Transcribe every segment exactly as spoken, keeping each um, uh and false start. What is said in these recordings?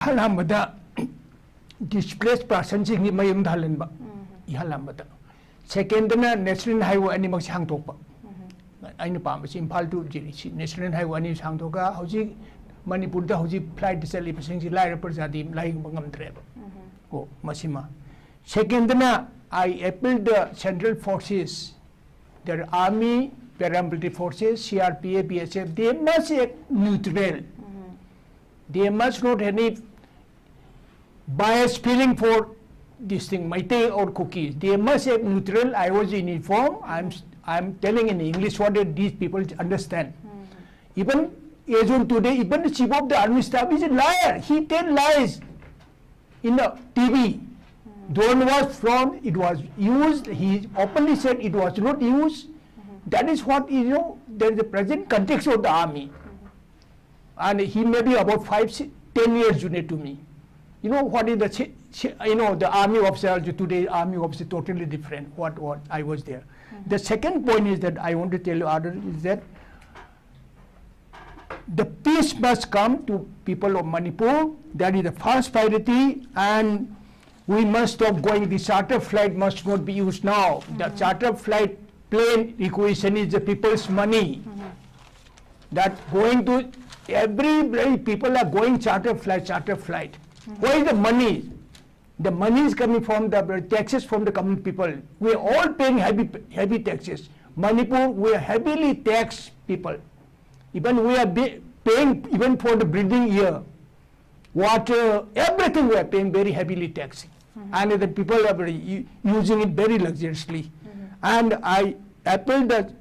ꯑꯍꯥꯟꯕꯗ displaced personꯁꯤꯡꯒꯤ ꯃꯌꯨꯝꯗ ꯍꯜꯍꯟꯕ, ꯏꯍꯜ ꯑꯃꯗ꯫ Secondꯅ national highway ꯑꯅꯤꯃꯛꯁꯦ ꯍꯥꯡꯗꯣꯛꯄ꯫ ꯑꯩꯅ ꯄꯥꯝꯕꯁꯤ ꯏꯝꯐꯥꯜ to ꯖꯤ ꯗꯤ ꯁꯤ national highway ꯑꯅꯤ ꯍꯥꯡꯗꯣꯛꯑꯒ ꯍꯧꯖꯤꯛ ꯃꯅꯤꯄꯨꯔꯗ ꯍꯧꯖꯤꯛ flightꯇ ꯆꯠꯂꯤꯕꯁꯤꯡꯁꯤ ꯂꯥꯏꯔꯕ ꯄ꯭ꯔꯖꯥꯗꯤ ꯂꯥꯏꯌꯦꯡꯕ ꯉꯝꯗ꯭ꯔꯦꯕ꯫ ꯑꯣ, ꯃꯁꯤꯃ꯫ Secondꯅ, I appeal the central forces, the army, paramilitary forces, C R P F, B S F, they must act neutral. They must not any bias feeling for this thing, Meitei or Kuki. They must act neutral. I was in uniform. I'm, I'm telling in English what these people understand. Even as on today, even the chief of the army staff is a liar. He tell lies in the T V. Drone was flown, it was used. He openly said it was not used. That is what, you know, there is the present context of the army. And he may be about five, si- ten years junior to me. You know what is the, chi- chi- you know, the army officer, today army officer totally different, what, what I was there. The second point is that I want to tell you, Arun, is that the peace must come to people of Manipur. That is the first priority, and we must stop going. The charter flight must not be used now. The charter flight plane requisition is the people's money. That going to every, every people are going charter flight, charter flight. Where is the money? The money is coming from the taxes from the common people. We are all paying heavy, heavy taxes. Manipur, we are heavily taxed people. Even we are be, paying even for the breathing air, water, everything we are paying very heavily taxing. And the people are very, u- using it very luxuriously. And I appeal that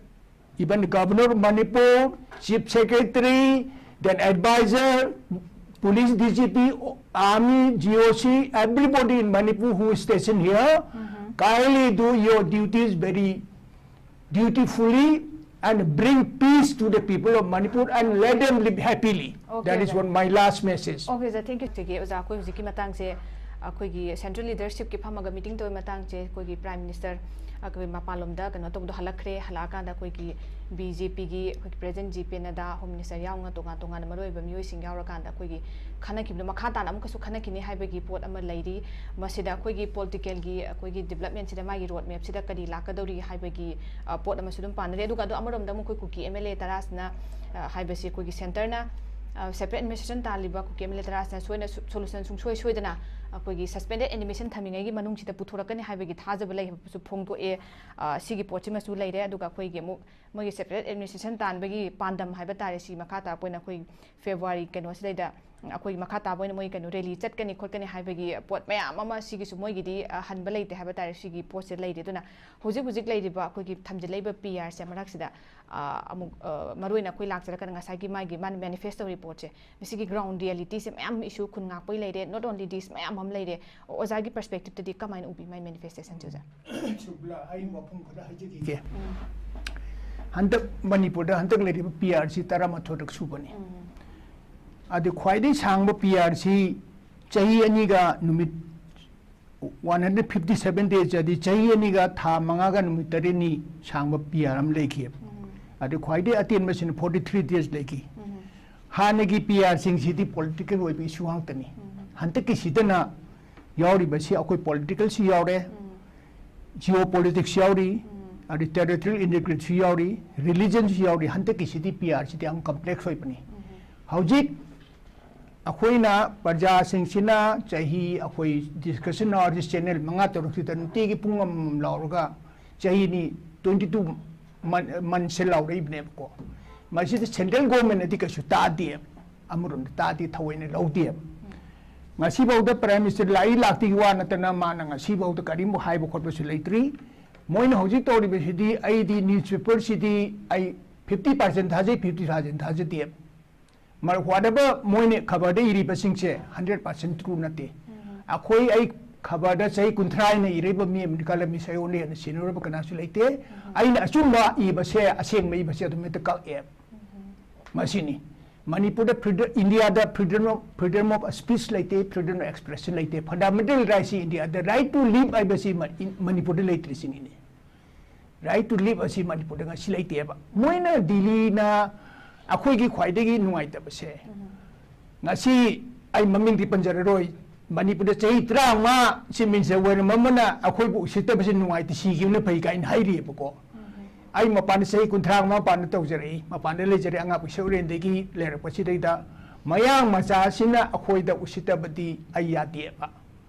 even the governor of Manipur, chief secretary, then advisor, police D G P, army, G O C, everybody in Manipur who is stationed here, kindly do your duties very dutifully and bring peace to the people of Manipur and let them live happily. Okay, That is sir. What my last message. Okay, sir, thank you. ꯁꯤꯒꯤ ꯑꯣꯖꯥ, ꯑꯩꯈꯣꯏ ꯍꯧꯖꯤꯛꯀꯤ ꯃꯇꯥꯡꯁꯦ ꯑꯩꯈꯣꯏꯒꯤ central ꯂꯤꯗꯔꯁꯤꯞꯀꯤ ꯐꯝꯃꯒ meeting ꯇꯧꯕ ꯃꯇꯥꯡꯁꯦ, ꯑꯩꯈꯣꯏꯒꯤ ꯄ꯭ꯔꯥꯏꯝ ꯃꯤꯅꯤꯁꯇꯔ ꯑꯩꯈꯣꯏ ꯃꯄꯥꯟꯂꯣꯝꯗ ꯀꯩꯅꯣ ꯇꯧꯕꯗꯣ ꯍꯜꯂꯛꯈ꯭ꯔꯦ꯫ ꯍꯜꯂꯛꯑꯀꯥꯟꯗ ꯑꯩꯈꯣꯏꯒꯤ ꯕꯤ ꯖꯦ ꯄꯤꯒꯤ ꯑꯩꯈꯣꯏꯒꯤ president J P Nadda, home minister ꯌꯥꯎꯅ ꯇꯣꯉꯥꯟ ꯇꯣꯉꯥꯟꯅ ꯃꯔꯨꯑꯣꯏꯕ ꯃꯤꯑꯣꯏꯁꯤꯡ ꯌꯥꯎꯔꯀꯥꯟꯗ ꯑꯩꯈꯣꯏꯒꯤ ꯈꯟꯅꯈꯤꯕꯗꯣ ꯃꯈꯥ ꯇꯥꯅ ꯑꯃꯨꯛꯀꯁꯨ ꯈꯟꯅꯈꯤꯅꯤ ꯍꯥꯏꯕꯒꯤ ꯄꯣꯠ ꯑꯃ ꯂꯩꯔꯤ꯫ ꯃꯁꯤꯗ ꯑꯩꯈꯣꯏꯒꯤ ꯄꯣꯂꯤꯇꯤꯀꯦꯜꯒꯤ ꯑꯩꯈꯣꯏꯒꯤ ꯗꯤꯕꯂꯞꯃꯦꯟꯁꯤꯗ ꯃꯥꯒꯤ ꯔꯣꯗ ꯃꯦꯞꯁꯤꯗ ꯀꯔꯤ ꯂꯥꯛꯀꯗꯧꯔꯤ ꯍꯥꯏꯕꯒꯤ ꯑ, ꯄꯣꯠ ꯑꯃꯁꯨ ꯑꯗꯨꯝ ꯄꯥꯟꯅꯔꯤ꯫ ꯑꯗꯨꯒ ꯑꯗꯨ ꯑꯃꯔꯣꯝꯗ ꯑꯃꯨꯛ ꯑꯩꯈꯣꯏ ꯀꯨꯀꯤ ꯑꯦꯝ ꯑꯦꯜ ꯑꯦ ꯇꯔꯥꯁꯤꯅ, ꯑ, ꯍꯥꯏꯕꯁꯤ ꯑꯩꯈꯣꯏꯒꯤ ꯁꯦꯟꯇꯔꯅ, ꯑ, ꯁꯦꯄꯔꯦꯠ ꯑꯦꯗꯃꯤꯅꯤꯁꯇ꯭ꯔꯦꯁꯟ ꯇꯥꯜꯂꯤꯕ ꯀꯨꯀꯤ ꯑꯦꯝ ꯑꯦꯜ ꯑꯦ ꯇꯔꯥꯁꯤꯅ ꯁꯣꯏꯅ ꯁꯣ-, ꯁꯣꯂꯨꯁꯟ ꯁꯨꯡꯁꯣꯏ ꯁꯣꯏꯗꯅ ꯑꯩꯈꯣꯏꯒꯤ ꯁꯁꯄꯦꯟꯗꯦꯗ ꯑꯦꯅꯤꯃꯦꯁꯟ ꯊꯝꯃꯤꯉꯩꯒꯤ ꯃꯅꯨꯡꯁꯤꯗ ꯄꯨꯊꯣꯔꯛꯀꯅꯤ ꯍꯥꯏꯕꯒꯤ ꯊꯥꯖꯕ ꯂꯩ ꯍꯥꯏꯕꯁꯨ ꯐꯣꯡꯗꯣꯛꯑꯦ꯫ ꯑ, ꯁꯤꯒꯤ ꯄꯣꯠꯁꯤꯃꯁꯨ ꯂꯩꯔꯦ꯫ ꯑꯗꯨꯒ ꯑꯩꯈꯣꯏꯒꯤ ꯑꯃꯨꯛ ꯃꯣꯏꯒꯤ ꯁꯦꯄꯔꯦꯠ ꯑꯦꯗꯃꯤꯅꯤꯁꯇ꯭ꯔꯦꯁꯟ ꯇꯥꯟꯕꯒꯤ ꯄꯥꯟꯗꯝ ꯍꯥꯏꯕ ꯇꯥꯔꯦ, ꯁꯤ ꯃꯈꯥ ꯇꯥꯔꯛꯄ ꯑꯣꯏꯅ ꯑꯩꯈꯣꯏ ꯐꯦꯕ꯭ꯔꯨꯋꯥꯔꯤ ꯀꯩꯅꯣꯁꯤꯗꯩꯗ ꯑꯩꯈꯣꯏꯒꯤ ꯃꯈꯥ ꯇꯥꯕ ꯑꯣꯏꯅ ꯃꯣꯏ ꯀꯩꯅꯣ ꯔꯦꯂꯤ ꯆꯠꯀꯅꯤ ꯈꯣꯠꯀꯅꯤ ꯍꯥꯏꯕꯒꯤ ꯄꯣꯠ ꯃꯌꯥꯝ ꯑꯃ, ꯁꯤꯒꯤꯁꯨ ꯃꯣꯏꯒꯤꯗꯤ, ꯑ, ꯍꯟꯕ ꯂꯩꯇꯦ ꯍꯥꯏꯕ ꯇꯥꯔꯦ, ꯁꯤꯒꯤ ꯄꯣꯠꯁꯦ ꯂꯩꯔꯤ꯫ ꯑꯗꯨꯅ ꯍꯧꯖꯤꯛ ꯍꯧꯖꯤꯛ ꯂꯩꯔꯤꯕ ꯑꯩꯈꯣꯏꯒꯤ ꯊꯝꯖꯤꯜꯂꯛꯏꯕ ꯄꯤ ꯑꯥꯔꯁꯦ ꯃꯔꯛꯁꯤꯗ, ꯑ, ꯑꯃꯨꯛ, ꯑ, ꯃꯔꯨꯑꯣꯏꯅ ꯑꯩꯈꯣꯏ ꯂꯥꯛꯆꯔꯒꯅ ꯉꯁꯥꯏꯒꯤ ꯃꯥꯒꯤ ꯃꯥꯅ ꯃꯦꯅꯤꯐꯦꯁꯇꯣ ꯔꯤꯄꯣꯔꯠꯁꯦ, ꯃꯁꯤꯒꯤ ꯒ꯭ꯔꯥꯎꯟ ꯔꯤꯌꯦꯂꯤꯇꯤꯁꯦ ꯃꯌꯥꯝ ꯏꯁꯨ ꯈꯨꯟ ꯉꯥꯛꯄꯒꯤ ꯂꯩꯔꯦ, ꯅꯣꯠ ꯑꯣꯟꯂꯤ ꯗꯤꯁ ꯃꯌꯥꯝ ꯑꯃ ꯂꯩꯔꯦ꯫ ꯑꯣꯖꯥꯒꯤ ꯄꯔꯁꯄꯦꯛꯇꯤꯞꯇꯗꯤ ꯀꯃꯥꯏꯅ ꯎꯕꯤ ꯃꯥꯏ ꯃꯦꯅꯤꯐꯦꯁꯇꯦꯁꯟꯁꯦ, ꯑꯣꯖꯥ? ꯁꯨꯕꯂꯥ, ꯑꯩ ꯋꯥꯐꯝ ꯈꯔ ꯍꯥꯏꯖꯈꯤꯒꯦ꯫ ꯍꯟꯗꯛ ꯃꯅꯤꯄꯨꯔꯗ ꯍꯟꯗꯛ ꯂꯩꯔꯤꯕ ꯄꯤ ꯑꯥꯔꯁꯤ ꯇꯔꯥꯃꯥꯊꯣꯏꯔꯛ ꯁꯨꯕꯅꯤ꯫ ꯑꯗꯨ ꯈ꯭ꯋꯥꯏꯗꯒꯤ ꯁꯥꯡꯕ ꯄꯤ ꯑꯥꯔꯁꯤ ꯆꯍꯤ ꯑꯅꯤꯒ ꯅꯨꯃꯤꯠ one hundred fifty seven days, ꯑꯗꯤ ꯆꯍꯤ ꯑꯅꯤꯒ ꯊꯥ ꯃꯉꯥꯒ ꯅꯨꯃꯤꯠ ꯇꯔꯦꯠꯅꯤ ꯁꯥꯡꯕ ꯄꯤ ꯑꯥꯔ ꯑꯃ ꯂꯩꯈꯤꯑꯕ꯫ ꯑꯗꯨ ꯈ꯭ꯋꯥꯏꯗꯒꯤ ꯑꯇꯦꯟꯕꯁꯤꯅ ꯐꯣꯔꯇꯤ ꯊ꯭ꯔꯤ ꯗꯦꯖ ꯂꯩꯈꯤ꯫ ꯍꯥꯟꯅꯒꯤ ꯄꯤ ꯑꯥꯔꯁꯤꯡꯁꯤꯗꯤ ꯄꯣꯂꯤꯇꯤꯀꯦꯜ ꯑꯣꯏꯕ ꯏꯁꯨ ꯉꯥꯛꯇꯅꯤ꯫ ꯍꯟꯗꯛꯀꯤꯁꯤꯗꯅ ꯌꯥꯎꯔꯤꯕꯁꯤ ꯑꯩꯈꯣꯏ ꯄꯣꯂꯤꯇꯤꯀꯦꯜꯁꯨ ꯌꯥꯎꯔꯦ, ꯖꯤꯑꯣ ꯄꯣꯂꯤꯇꯤꯛꯁ ꯌꯥꯎꯔꯤ, ꯑꯗꯩ ꯇꯦꯔꯤꯇꯣꯔꯤꯌꯦꯜ ꯏꯟꯇꯤꯒ꯭ꯔꯤꯇꯤꯁꯨ ꯌꯥꯎꯔꯤ, ꯔꯤꯂꯤꯖꯟꯁꯨ ꯌꯥꯎꯔꯤ꯫ ꯍꯟꯗꯛꯀꯤꯁꯤꯗꯤ ꯄꯤ ꯑꯥꯔꯁꯤꯗꯤ ꯌꯥꯝ ꯀꯝꯄ꯭ꯂꯦꯛꯁ ꯑꯣꯏꯕꯅꯤ꯫ ꯍꯧꯖꯤꯛ ꯑꯩꯈꯣꯏꯅ ꯄ꯭ꯔꯖꯥꯁꯤꯡꯁꯤꯅ ꯆꯍꯤ, ꯑꯩꯈꯣꯏ ꯗꯤꯁꯀꯁꯟ ꯑꯋꯥꯔꯁꯤ ꯆꯦꯅꯦꯜ ꯃꯉꯥ ꯇꯔꯨꯛꯁꯤꯗ ꯅꯨꯡꯇꯤꯒꯤ ꯄꯨꯡ ꯑꯃꯃꯝ ꯂꯥꯎꯔꯒ ꯆꯍꯤ ꯑꯅꯤ, ꯇ꯭ꯋꯦꯟꯇꯤ ꯇꯨ ꯃꯟ-, ꯃꯟꯁꯦ ꯂꯥꯎꯔꯛꯏꯕꯅꯦꯕꯀꯣ꯫ ꯃꯁꯤꯗ ꯁꯦꯟꯇ꯭ꯔꯦꯜ ꯒꯣꯔꯃꯦꯟꯅꯗꯤ ꯀꯩꯁꯨ ꯇꯥꯗꯦꯕ, ꯑꯃꯔꯣꯝꯗ ꯇꯥꯗꯦ, ꯊꯑꯣꯏꯅ ꯂꯧꯗꯦꯕ꯫ ꯉꯁꯤꯐꯥꯎꯗ ꯄ꯭ꯔꯥꯏꯝ ꯃꯤꯅꯤꯁꯇꯔ ꯂꯥꯛꯏ ꯂꯥꯛꯇꯦꯒꯤ ꯋꯥ ꯅꯠꯇꯅ ꯃꯥꯅ ꯉꯁꯤꯐꯥꯎꯗ ꯀꯔꯤꯝꯐꯥꯎ ꯍꯥꯏꯕ ꯈꯣꯠꯄꯁꯨ ꯂꯩꯇ꯭ꯔꯤ꯫ ꯃꯣꯏꯅ ꯍꯧꯖꯤꯛ ꯇꯧꯔꯤꯕꯁꯤꯗꯤ, ꯑꯩꯗꯤ ꯅ꯭ꯌꯨꯁꯄꯦꯄꯔꯁꯤꯗꯤ ꯑꯩ ꯐꯤꯐꯇꯤ ꯄꯥꯔꯁꯦꯟ ꯊꯥꯖꯩ, ꯐꯤꯐꯇꯤ ꯄꯥꯔꯁꯦꯟ ꯊꯥꯖꯗꯦꯕ꯫ ꯃꯔ-, whatever ꯃꯣꯏꯅ ꯈꯕꯔꯗ ꯏꯔꯤꯕꯁꯤꯡꯁꯦ ꯍꯟꯗ꯭ꯔꯦꯠ ꯄꯥꯔꯁꯦꯟ ꯇ꯭ꯔꯨ ꯅꯠꯇꯦ꯫ ꯑꯩꯈꯣꯏ, ꯑꯩ ꯈꯕꯔꯗ ꯆꯍꯤ ꯀꯨꯟꯊ꯭ꯔꯥ ꯍꯥꯏꯅ ꯏꯔꯛꯏꯕ ꯃꯤ ꯑꯃꯦꯔꯤꯀꯥ ꯂꯝꯃꯤ ꯁꯥꯏꯑꯣꯟꯗ ꯍꯦꯟꯅ ꯁꯤꯟꯅꯔꯕ ꯀꯅꯥꯁꯨ ꯂꯩꯇꯦ꯫ ꯑꯩꯅ ꯑꯆꯨꯝꯕ ꯏꯕꯁꯦ, ꯑꯁꯦꯡꯕ ꯏꯕꯁꯦ ꯑꯗꯨꯝ ꯍꯦꯛꯇ ꯀꯛꯑꯦ꯫ ꯃꯁꯤꯅꯤ꯫ ꯃꯅꯤꯄꯨꯔꯗ freedom, ꯏꯟꯗꯤꯌꯥꯗ freedom of, freedom of speech ꯂꯩꯇꯦ, freedom of expression ꯂꯩꯇꯦ꯫ Fundamental rights ꯁꯤ ꯏꯟꯗꯤꯌꯥꯗ right to live ꯍꯥꯏꯕꯁꯤ ꯃ-, ꯏꯟ-, ꯃꯅꯤꯄꯨꯔꯗ ꯂꯩꯇ꯭ꯔꯤꯁꯤꯅꯤꯅꯦ꯫ Right to live ꯑꯁꯤ ꯃꯅꯤꯄꯨꯔꯗ ꯉꯁꯤ ꯂꯩꯇꯦꯕ꯫ ꯃꯣꯏꯅ ꯗꯤꯜꯂꯤꯅ ꯑꯩꯈꯣꯏꯒꯤ ꯈ꯭ꯋꯥꯏꯗꯒꯤ ꯅꯨꯡꯉꯥꯏꯇꯕꯁꯦ, ꯉꯁꯤ ꯑꯩ ꯃꯃꯤꯡꯗꯤ ꯄꯟꯖꯔꯔꯣꯏ, ꯃꯅꯤꯄꯨꯔꯗ ꯆꯍꯤ ꯇꯔꯥꯃꯉꯥ chief minister ꯑꯣꯏꯔꯝꯕ ꯑꯃꯅ ꯑꯩꯈꯣꯏꯕꯨ ꯎꯁꯤꯠꯇꯕꯁꯦ ꯅꯨꯡꯉꯥꯏꯇꯦ, ꯁꯤꯈꯤꯕꯅ ꯐꯩ ꯀꯥꯏꯅ ꯍꯥꯏꯔꯤꯑꯕꯀꯣ꯫ ꯑꯩ ꯃꯄꯥꯟꯗ ꯆꯍꯤ ꯀꯨꯟꯊ꯭ꯔꯥ ꯃꯄꯥꯟꯗ ꯇꯧꯖꯔꯛꯏ, ꯃꯄꯥꯟꯗ ꯂꯩꯖꯔꯛꯏ, ꯑꯉꯥꯡ ꯄꯤꯁꯛ ꯎꯔꯦꯟꯗꯒꯤ ꯂꯩꯔꯛꯄꯁꯤꯗꯩꯗ ꯃꯌꯥꯡ ꯃꯆꯥꯁꯤꯅ ꯑꯩꯈꯣꯏꯗ ꯎꯁꯤꯠꯇꯕꯗꯤ ꯑꯩ ꯌꯥꯗꯦꯕ꯫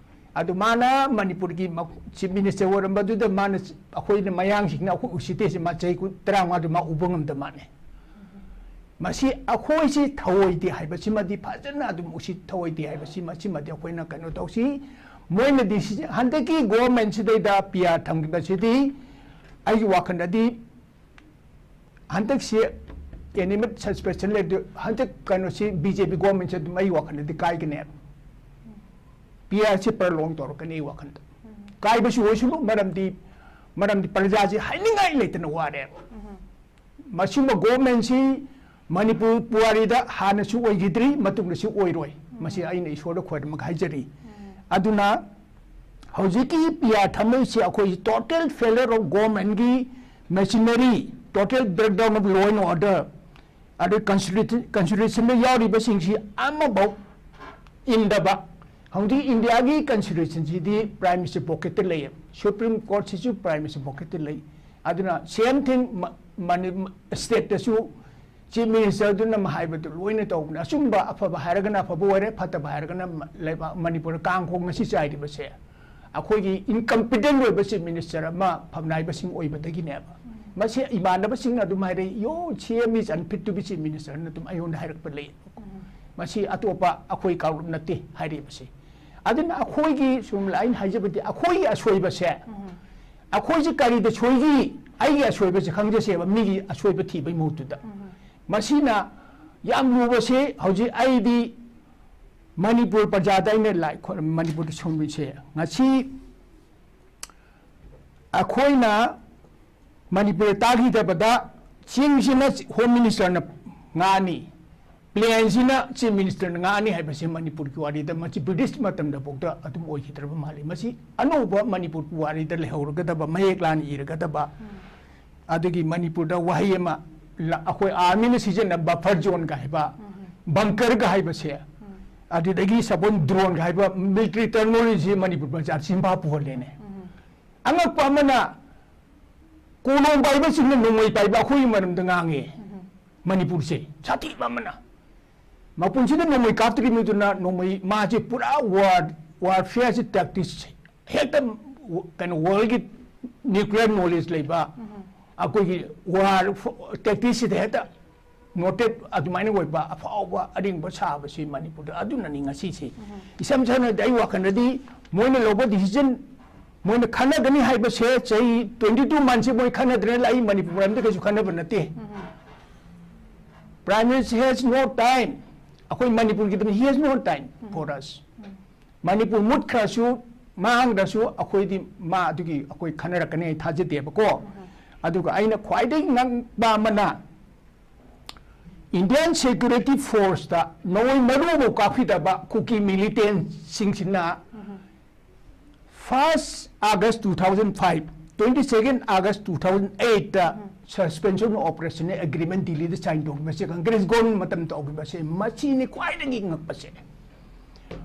ꯑꯗꯨ ꯃꯥꯅ ꯃꯅꯤꯄꯨꯔꯒꯤ ꯃ-, chief minister ꯑꯣꯏꯔꯝꯕꯗꯨꯗ ꯃꯥꯅ ꯑꯩꯈꯣꯏꯅ ꯃꯌꯥꯡꯁꯤꯡꯅ ꯑꯩꯈꯣꯏ ꯎꯁꯤꯠꯇꯦꯁꯦ ꯃꯥ ꯆꯍꯤ ꯀꯨꯟ, ꯇꯔꯥꯃꯉꯥꯗꯨ ꯃꯥ ꯎꯕ ꯉꯝꯗ ꯃꯥꯅꯦ꯫ ꯃꯁꯤ ꯑꯩꯈꯣꯏꯁꯤ ꯊꯧꯑꯣꯏꯗꯦ ꯍꯥꯏꯕꯁꯤꯃꯗꯤ ꯐꯖꯅ ꯑꯗꯨꯝ ꯎꯁꯤꯠ ꯊꯧꯑꯣꯏꯗꯦ ꯍꯥꯏꯕꯁꯤ ꯃꯁꯤꯃꯗꯤ ꯑꯩꯈꯣꯏꯅ ꯀꯩꯅꯣ ꯇꯧꯁꯤ꯫ ꯃꯣꯏꯅꯗꯤ ꯁꯤ-, ꯍꯟꯗꯛꯀꯤ government ꯁꯤꯗꯩꯗ P R ꯊꯝꯈꯤꯕꯁꯤꯗꯤ ꯑꯩꯒꯤ ꯋꯥꯈꯜꯗꯗꯤ ꯍꯟꯗꯛꯁꯤ animate suspension ꯂꯩꯕꯗꯨ ꯍꯟꯗꯛ ꯀꯩꯅꯣꯁꯤ B J P government ꯁꯦ ꯑꯗꯨꯝ ꯑꯩ ꯋꯥꯈꯜꯗꯗꯤ ꯀꯥꯏꯒꯅꯦꯕ꯫ P R ꯁꯤ prolong ꯇꯧꯔꯛꯀꯅꯤ ꯑꯩ ꯋꯥꯈꯜꯗ꯫ ꯀꯥꯏꯕꯁꯨ ꯑꯣꯏꯁꯅꯨ, ꯃꯔꯝꯗꯤ, ꯃꯔꯝꯗꯤ ꯄ꯭ꯔꯖꯥꯁꯤ ꯍꯥꯏꯅꯤꯡꯉꯥꯏ ꯂꯩꯇꯅ ꯋꯥꯔꯦꯕ꯫ ꯃꯁꯤꯒꯨꯝꯕ government ꯁꯤ ꯃꯅꯤꯄꯨꯔ ꯄꯨꯋꯥꯔꯤꯗ ꯍꯥꯟꯅꯁꯨ ꯑꯣꯏꯈꯤꯗ꯭ꯔꯤ, ꯃꯇꯨꯡꯗꯁꯨ ꯑꯣꯏꯔꯣꯏ꯫ ꯃꯁꯤ ꯑꯩꯅ ꯏꯁꯣꯔꯗ ꯈꯣꯏꯔꯝꯃꯒ ꯍꯥꯏꯖꯔꯤ꯫ ꯑꯗꯨꯅ ꯍꯧꯖꯤꯛꯀꯤ P R ꯊꯝꯃꯛꯏꯁꯤ ꯑꯩꯈꯣꯏ total failure of government ꯀꯤ machinery, total breakdown of law and order, ꯑꯗꯩ constitution, constitution ꯗ ꯌꯥꯎꯔꯤꯕꯁꯤꯡꯁꯤ ꯑꯃꯐꯥꯎ ꯏꯟꯗꯕ꯫ ꯍꯧꯖꯤꯛ ꯏꯟꯗꯤꯌꯥꯒꯤ constitution ꯁꯤꯗꯤ Prime Minister pocket ꯇ ꯂꯩꯌꯦꯕ, Supreme Court ꯁꯤꯁꯨ Prime Minister pocket ꯇ ꯂꯩ꯫ ꯑꯗꯨꯅ same thing ꯃ-, ꯃꯅꯤ-, state ꯇꯁꯨ chief minister ꯗꯨꯅ ꯍꯥꯏꯕꯗꯨ ꯂꯣꯏꯅ ꯇꯧꯕꯅꯦ꯫ ꯑꯆꯨꯝꯕ ꯑꯐꯕ ꯍꯥꯏꯔꯒꯅ ꯑꯐꯕ ꯑꯣꯏꯔꯦ, ꯐꯠꯇꯕ ꯍꯥꯏꯔꯒꯅ ꯃ-, ꯂꯩꯕꯥꯛ ꯃꯅꯤꯄꯨꯔꯗ ꯀꯥꯡ ꯈꯣꯡ ꯉꯁꯤ ꯆꯥꯏꯔꯤꯕꯁꯦ ꯑꯩꯈꯣꯏꯒꯤ incompetent ꯑꯣꯏꯕ chief minister ꯑꯃ ꯐꯝꯅꯥꯏꯕꯁꯤꯡ ꯑꯣꯏꯕꯗꯒꯤꯅꯦꯕ꯫ ꯃꯁꯤ ꯏꯃꯥꯟꯅꯕꯁꯤꯡꯅ ꯑꯗꯨꯝ ꯍꯥꯏꯔꯛꯏ, "Yo, C M is unfit to be chief minister" ꯅ ꯑꯗꯨꯝ ꯑꯩꯉꯣꯟꯗ ꯍꯥꯏꯔꯛꯄ ꯂꯩ꯫ ꯃꯁꯤ ꯑꯇꯣꯞꯄ ꯑꯩꯈꯣꯏ ꯀꯥꯡꯂꯨꯞ ꯅꯠꯇꯦ ꯍꯥꯏꯔꯤꯕꯁꯤ꯫ ꯑꯗꯨꯅ ꯑꯩꯈꯣꯏꯒꯤ ꯁꯨꯝ ꯑꯩꯅ ꯍꯥꯏꯖꯕꯗꯤ ꯑꯩꯈꯣꯏꯒꯤ ꯑꯁꯣꯏꯕꯁꯦ, ꯑꯩꯈꯣꯏꯁꯤ ꯀꯔꯤꯗ ꯁꯣꯏꯒꯤ? ꯑꯩꯒꯤ ꯑꯁꯣꯏꯕꯁꯦ ꯈꯪꯖꯁꯦꯕ, ꯃꯤꯒꯤ ꯑꯁꯣꯏꯕ ꯊꯤꯕꯒꯤ ꯃꯍꯨꯠꯇꯨꯗ꯫ ꯃꯁꯤꯅ ꯌꯥꯝ ꯂꯨꯕꯁꯦ ꯍꯧꯖꯤꯛ ꯑꯩꯗꯤ ꯃꯅꯤꯄꯨꯔ ꯄ꯭ꯔꯖꯥꯗ ꯑꯩꯅ ꯂꯥꯏ ꯈꯣꯏꯔꯝ-, ꯃꯅꯤꯄꯨꯔꯗ ꯁꯣꯟꯕꯁꯦ ꯉꯁꯤ ꯑꯩꯈꯣꯏꯅ ꯃꯅꯤꯄꯨꯔ ꯇꯥꯈꯤꯗꯕꯗ ꯆꯤꯡꯁꯤꯅ Home Minister ꯅ ꯉꯥꯅꯤ, ꯄ꯭ꯂꯦꯟꯁꯤꯅ ꯆꯤꯐ ꯃꯤꯅꯤꯁꯇꯔꯅ ꯉꯥꯛꯑꯅꯤ ꯍꯥꯏꯕꯁꯤ ꯃꯅꯤꯄꯨꯔꯒꯤ ꯋꯥꯔꯤꯗ ꯃꯁꯤ ꯕ꯭ꯔꯤꯇꯤꯁ ꯃꯇꯝꯗ ꯐꯥꯎꯗ ꯑꯗꯨꯝ ꯑꯣꯏꯈꯤꯗ꯭ꯔꯕ ꯃꯥꯜꯂꯤ꯫ ꯃꯁꯤ ꯑꯅꯧꯕ ꯃꯅꯤꯄꯨꯔꯒꯤ ꯋꯥꯔꯤꯗ ꯂꯩꯍꯧꯔꯒꯗꯕ, ꯃꯌꯦꯛ ꯂꯥꯟꯅ ꯏꯔꯒꯗꯕ, ꯑꯗꯨꯒꯤ ꯃꯅꯤꯄꯨꯔꯗ ꯋꯥꯍꯩ ꯑꯃ ꯂ-, ꯑꯩꯈꯣꯏ ꯑꯥꯔꯃꯤꯅ ꯁꯤꯖꯤꯟꯅꯕ ꯕꯐꯔ ꯖꯣꯟꯒ ꯍꯥꯏꯕ, ꯕꯪꯀꯔꯒ ꯍꯥꯏꯕꯁꯦ, ꯑꯗꯨꯗꯒꯤ ꯁꯕꯣꯟ ꯗ꯭ꯔꯣꯟꯒ ꯍꯥꯏꯕ ꯃꯤꯂꯤꯇꯔꯤ ꯇꯔꯃꯤꯅꯣꯂꯣꯖꯤ ꯃꯅꯤꯄꯨꯔ ꯕꯖꯥꯔ ꯆꯤꯝꯐꯥ ꯄꯨꯍꯜꯂꯦꯅꯦ꯫ ꯑꯉꯛꯄ ꯑꯃꯅ, ꯀꯣꯂꯣꯝ ꯄꯥꯏꯕꯁꯤꯡꯅ ꯅꯣꯡꯃꯩ ꯄꯥꯏꯕ ꯑꯩꯈꯣꯏꯒꯤ ꯃꯔꯝꯗ ꯉꯥꯡꯉꯦ꯫ ꯃꯅꯤꯄꯨꯔꯁꯦ ꯁꯥꯊꯤꯕ ꯑꯃꯅ, ꯃꯄꯨꯟꯁꯤꯗ ꯅꯣꯡꯃꯩ ꯀꯥꯞꯇ꯭ꯔꯤꯕ ꯃꯤꯗꯨꯅ ꯅꯣꯡꯃꯩ, ꯃꯥꯁꯦ ꯄꯨꯔꯥ ꯋꯥꯔ, ꯋꯥꯔꯐꯤꯌꯔꯁꯤ ꯇꯦꯛꯇꯤꯛꯁ, ꯍꯦꯛꯇ ꯀꯩꯅꯣ, ꯋꯥꯔꯜꯒꯤ ꯅ꯭ꯌꯨꯀ꯭ꯂꯤꯌꯔ ꯅꯣꯂꯦꯖ ꯂꯩꯕ, ꯑꯩꯈꯣꯏꯒꯤ ꯋꯥꯔ ꯇꯦꯛꯇꯤꯛꯁꯤꯗ ꯍꯦꯛꯇ ꯅꯣꯇꯦꯠ ꯑꯗꯨꯃꯥꯏꯅ ꯑꯣꯏꯕ ꯑꯐꯥꯎꯕ ꯑꯔꯤꯡꯕ ꯁꯥꯕꯁꯤ ꯃꯅꯤꯄꯨꯔꯗ꯫ ꯑꯗꯨꯅꯅꯤ ꯉꯁꯤꯁꯤ ꯏꯁꯝ ꯁꯝꯅꯗꯤ ꯑꯩ ꯋꯥꯈꯜꯗꯗꯤ ꯃꯣꯏꯅ ꯂꯧꯕ ꯗꯤꯁꯤꯖꯟ, ꯃꯣꯏꯅ ꯈꯟꯅꯒꯅꯤ ꯍꯥꯏꯕꯁꯦ ꯆꯍꯤ ꯇ꯭ꯋꯦꯟꯇꯤ ꯇꯨ ꯃꯟꯁꯤ ꯃꯣꯏ ꯈꯟꯅꯗ꯭ꯔꯦ, ꯑꯩ ꯃꯅꯤꯄꯨꯔ ꯃꯔꯝꯗ ꯀꯩꯁꯨ ꯈꯟꯅꯕ ꯅꯠꯇꯦ꯫ Prime Minister has no time. ꯑꯩꯈꯣꯏ ꯃꯅꯤꯄꯨꯔꯒꯤꯗꯃꯛ he has no time for us. Manipur ꯃꯨꯠꯈ꯭ꯔꯁꯨ, ꯃꯥꯡꯈ꯭ꯔꯁꯨ ꯑꯩꯈꯣꯏꯗꯤ ꯃꯥ ꯑꯗꯨꯒꯤ ꯑꯩꯈꯣꯏ ꯈꯟꯅꯔꯛꯀꯅꯤ ꯑꯩ ꯊꯥꯖꯗꯦꯕꯀꯣ꯫ ꯑꯗꯨꯒ ꯑꯩꯅ ꯈ꯭ꯋꯥꯏꯗꯒꯤ ꯉꯛꯄ ꯑꯃꯅ, Indian Security Forceꯇ ꯅꯣꯡꯃꯩ ꯃꯔꯨ ꯑꯃ ꯀꯥꯞꯈꯤꯗꯕ ꯀꯨꯀꯤ ꯃꯤꯂꯤꯇꯦꯟꯁꯤꯡꯁꯤꯅ first August two thousand five, twenty second August two thousand eightꯇ suspension of operation agreement ꯗꯤꯜꯂꯤꯗ sign ꯇꯧꯈꯤꯕꯁꯦ, ꯀꯪꯒ꯭ꯔꯦꯁ ꯒꯣꯔꯃꯦꯟ ꯃꯇꯝ ꯇꯧꯈꯤꯕꯁꯦ, ꯃꯁꯤꯅꯤ ꯈ꯭ꯋꯥꯏꯗꯒꯤ ꯉꯛꯄꯁꯦ꯫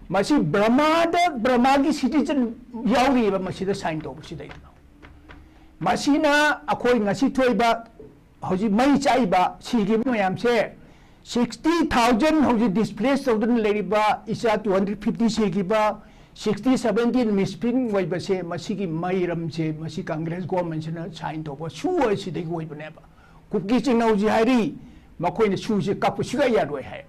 ꯃꯁꯤ ꯕꯔꯃꯥꯗ, ꯕꯔꯃꯥꯒꯤ citizen ꯌꯥꯎꯔꯤꯕ ꯃꯁꯤꯗ sign ꯇꯧꯕꯁꯤꯗꯩꯗ꯫ ꯃꯁꯤꯅ ꯑꯩꯈꯣꯏ ꯉꯁꯤ ꯊꯣꯛꯏꯕ, ꯍꯧꯖꯤꯛ ꯃꯩ ꯆꯥꯛꯏꯕ, ꯁꯤꯈꯤꯕ ꯃꯌꯥꯝꯁꯦ, sixty thousand ꯍꯧꯖꯤꯛ displace ꯇꯧꯗꯨꯅ ꯂꯩꯔꯤꯕ ꯏꯆꯥ two hundred fifty ꯁꯤꯈꯤꯕ, sixty seventy missing ꯑꯣꯏꯕꯁꯦ, ꯃꯁꯤꯒꯤ ꯃꯔꯝꯁꯦ, ꯃꯁꯤ ꯀꯪꯒ꯭ꯔꯦꯁ ꯒꯣꯔꯃꯦꯟꯁꯤꯅ sign ꯇꯧꯕ ꯁꯨ ꯑꯁꯤꯗꯒꯤ ꯑꯣꯏꯕꯅꯦꯕ꯫ ꯀꯨꯀꯤ ꯆꯤꯡꯅ ꯍꯧꯖꯤꯛ ꯍꯥꯏꯔꯤ, ꯃꯈꯣꯏꯅ ꯁꯨꯁꯦ ꯀꯛꯄ ꯁꯨꯡꯌꯥ ꯌꯥꯔꯣꯏ ꯍꯥꯏ꯫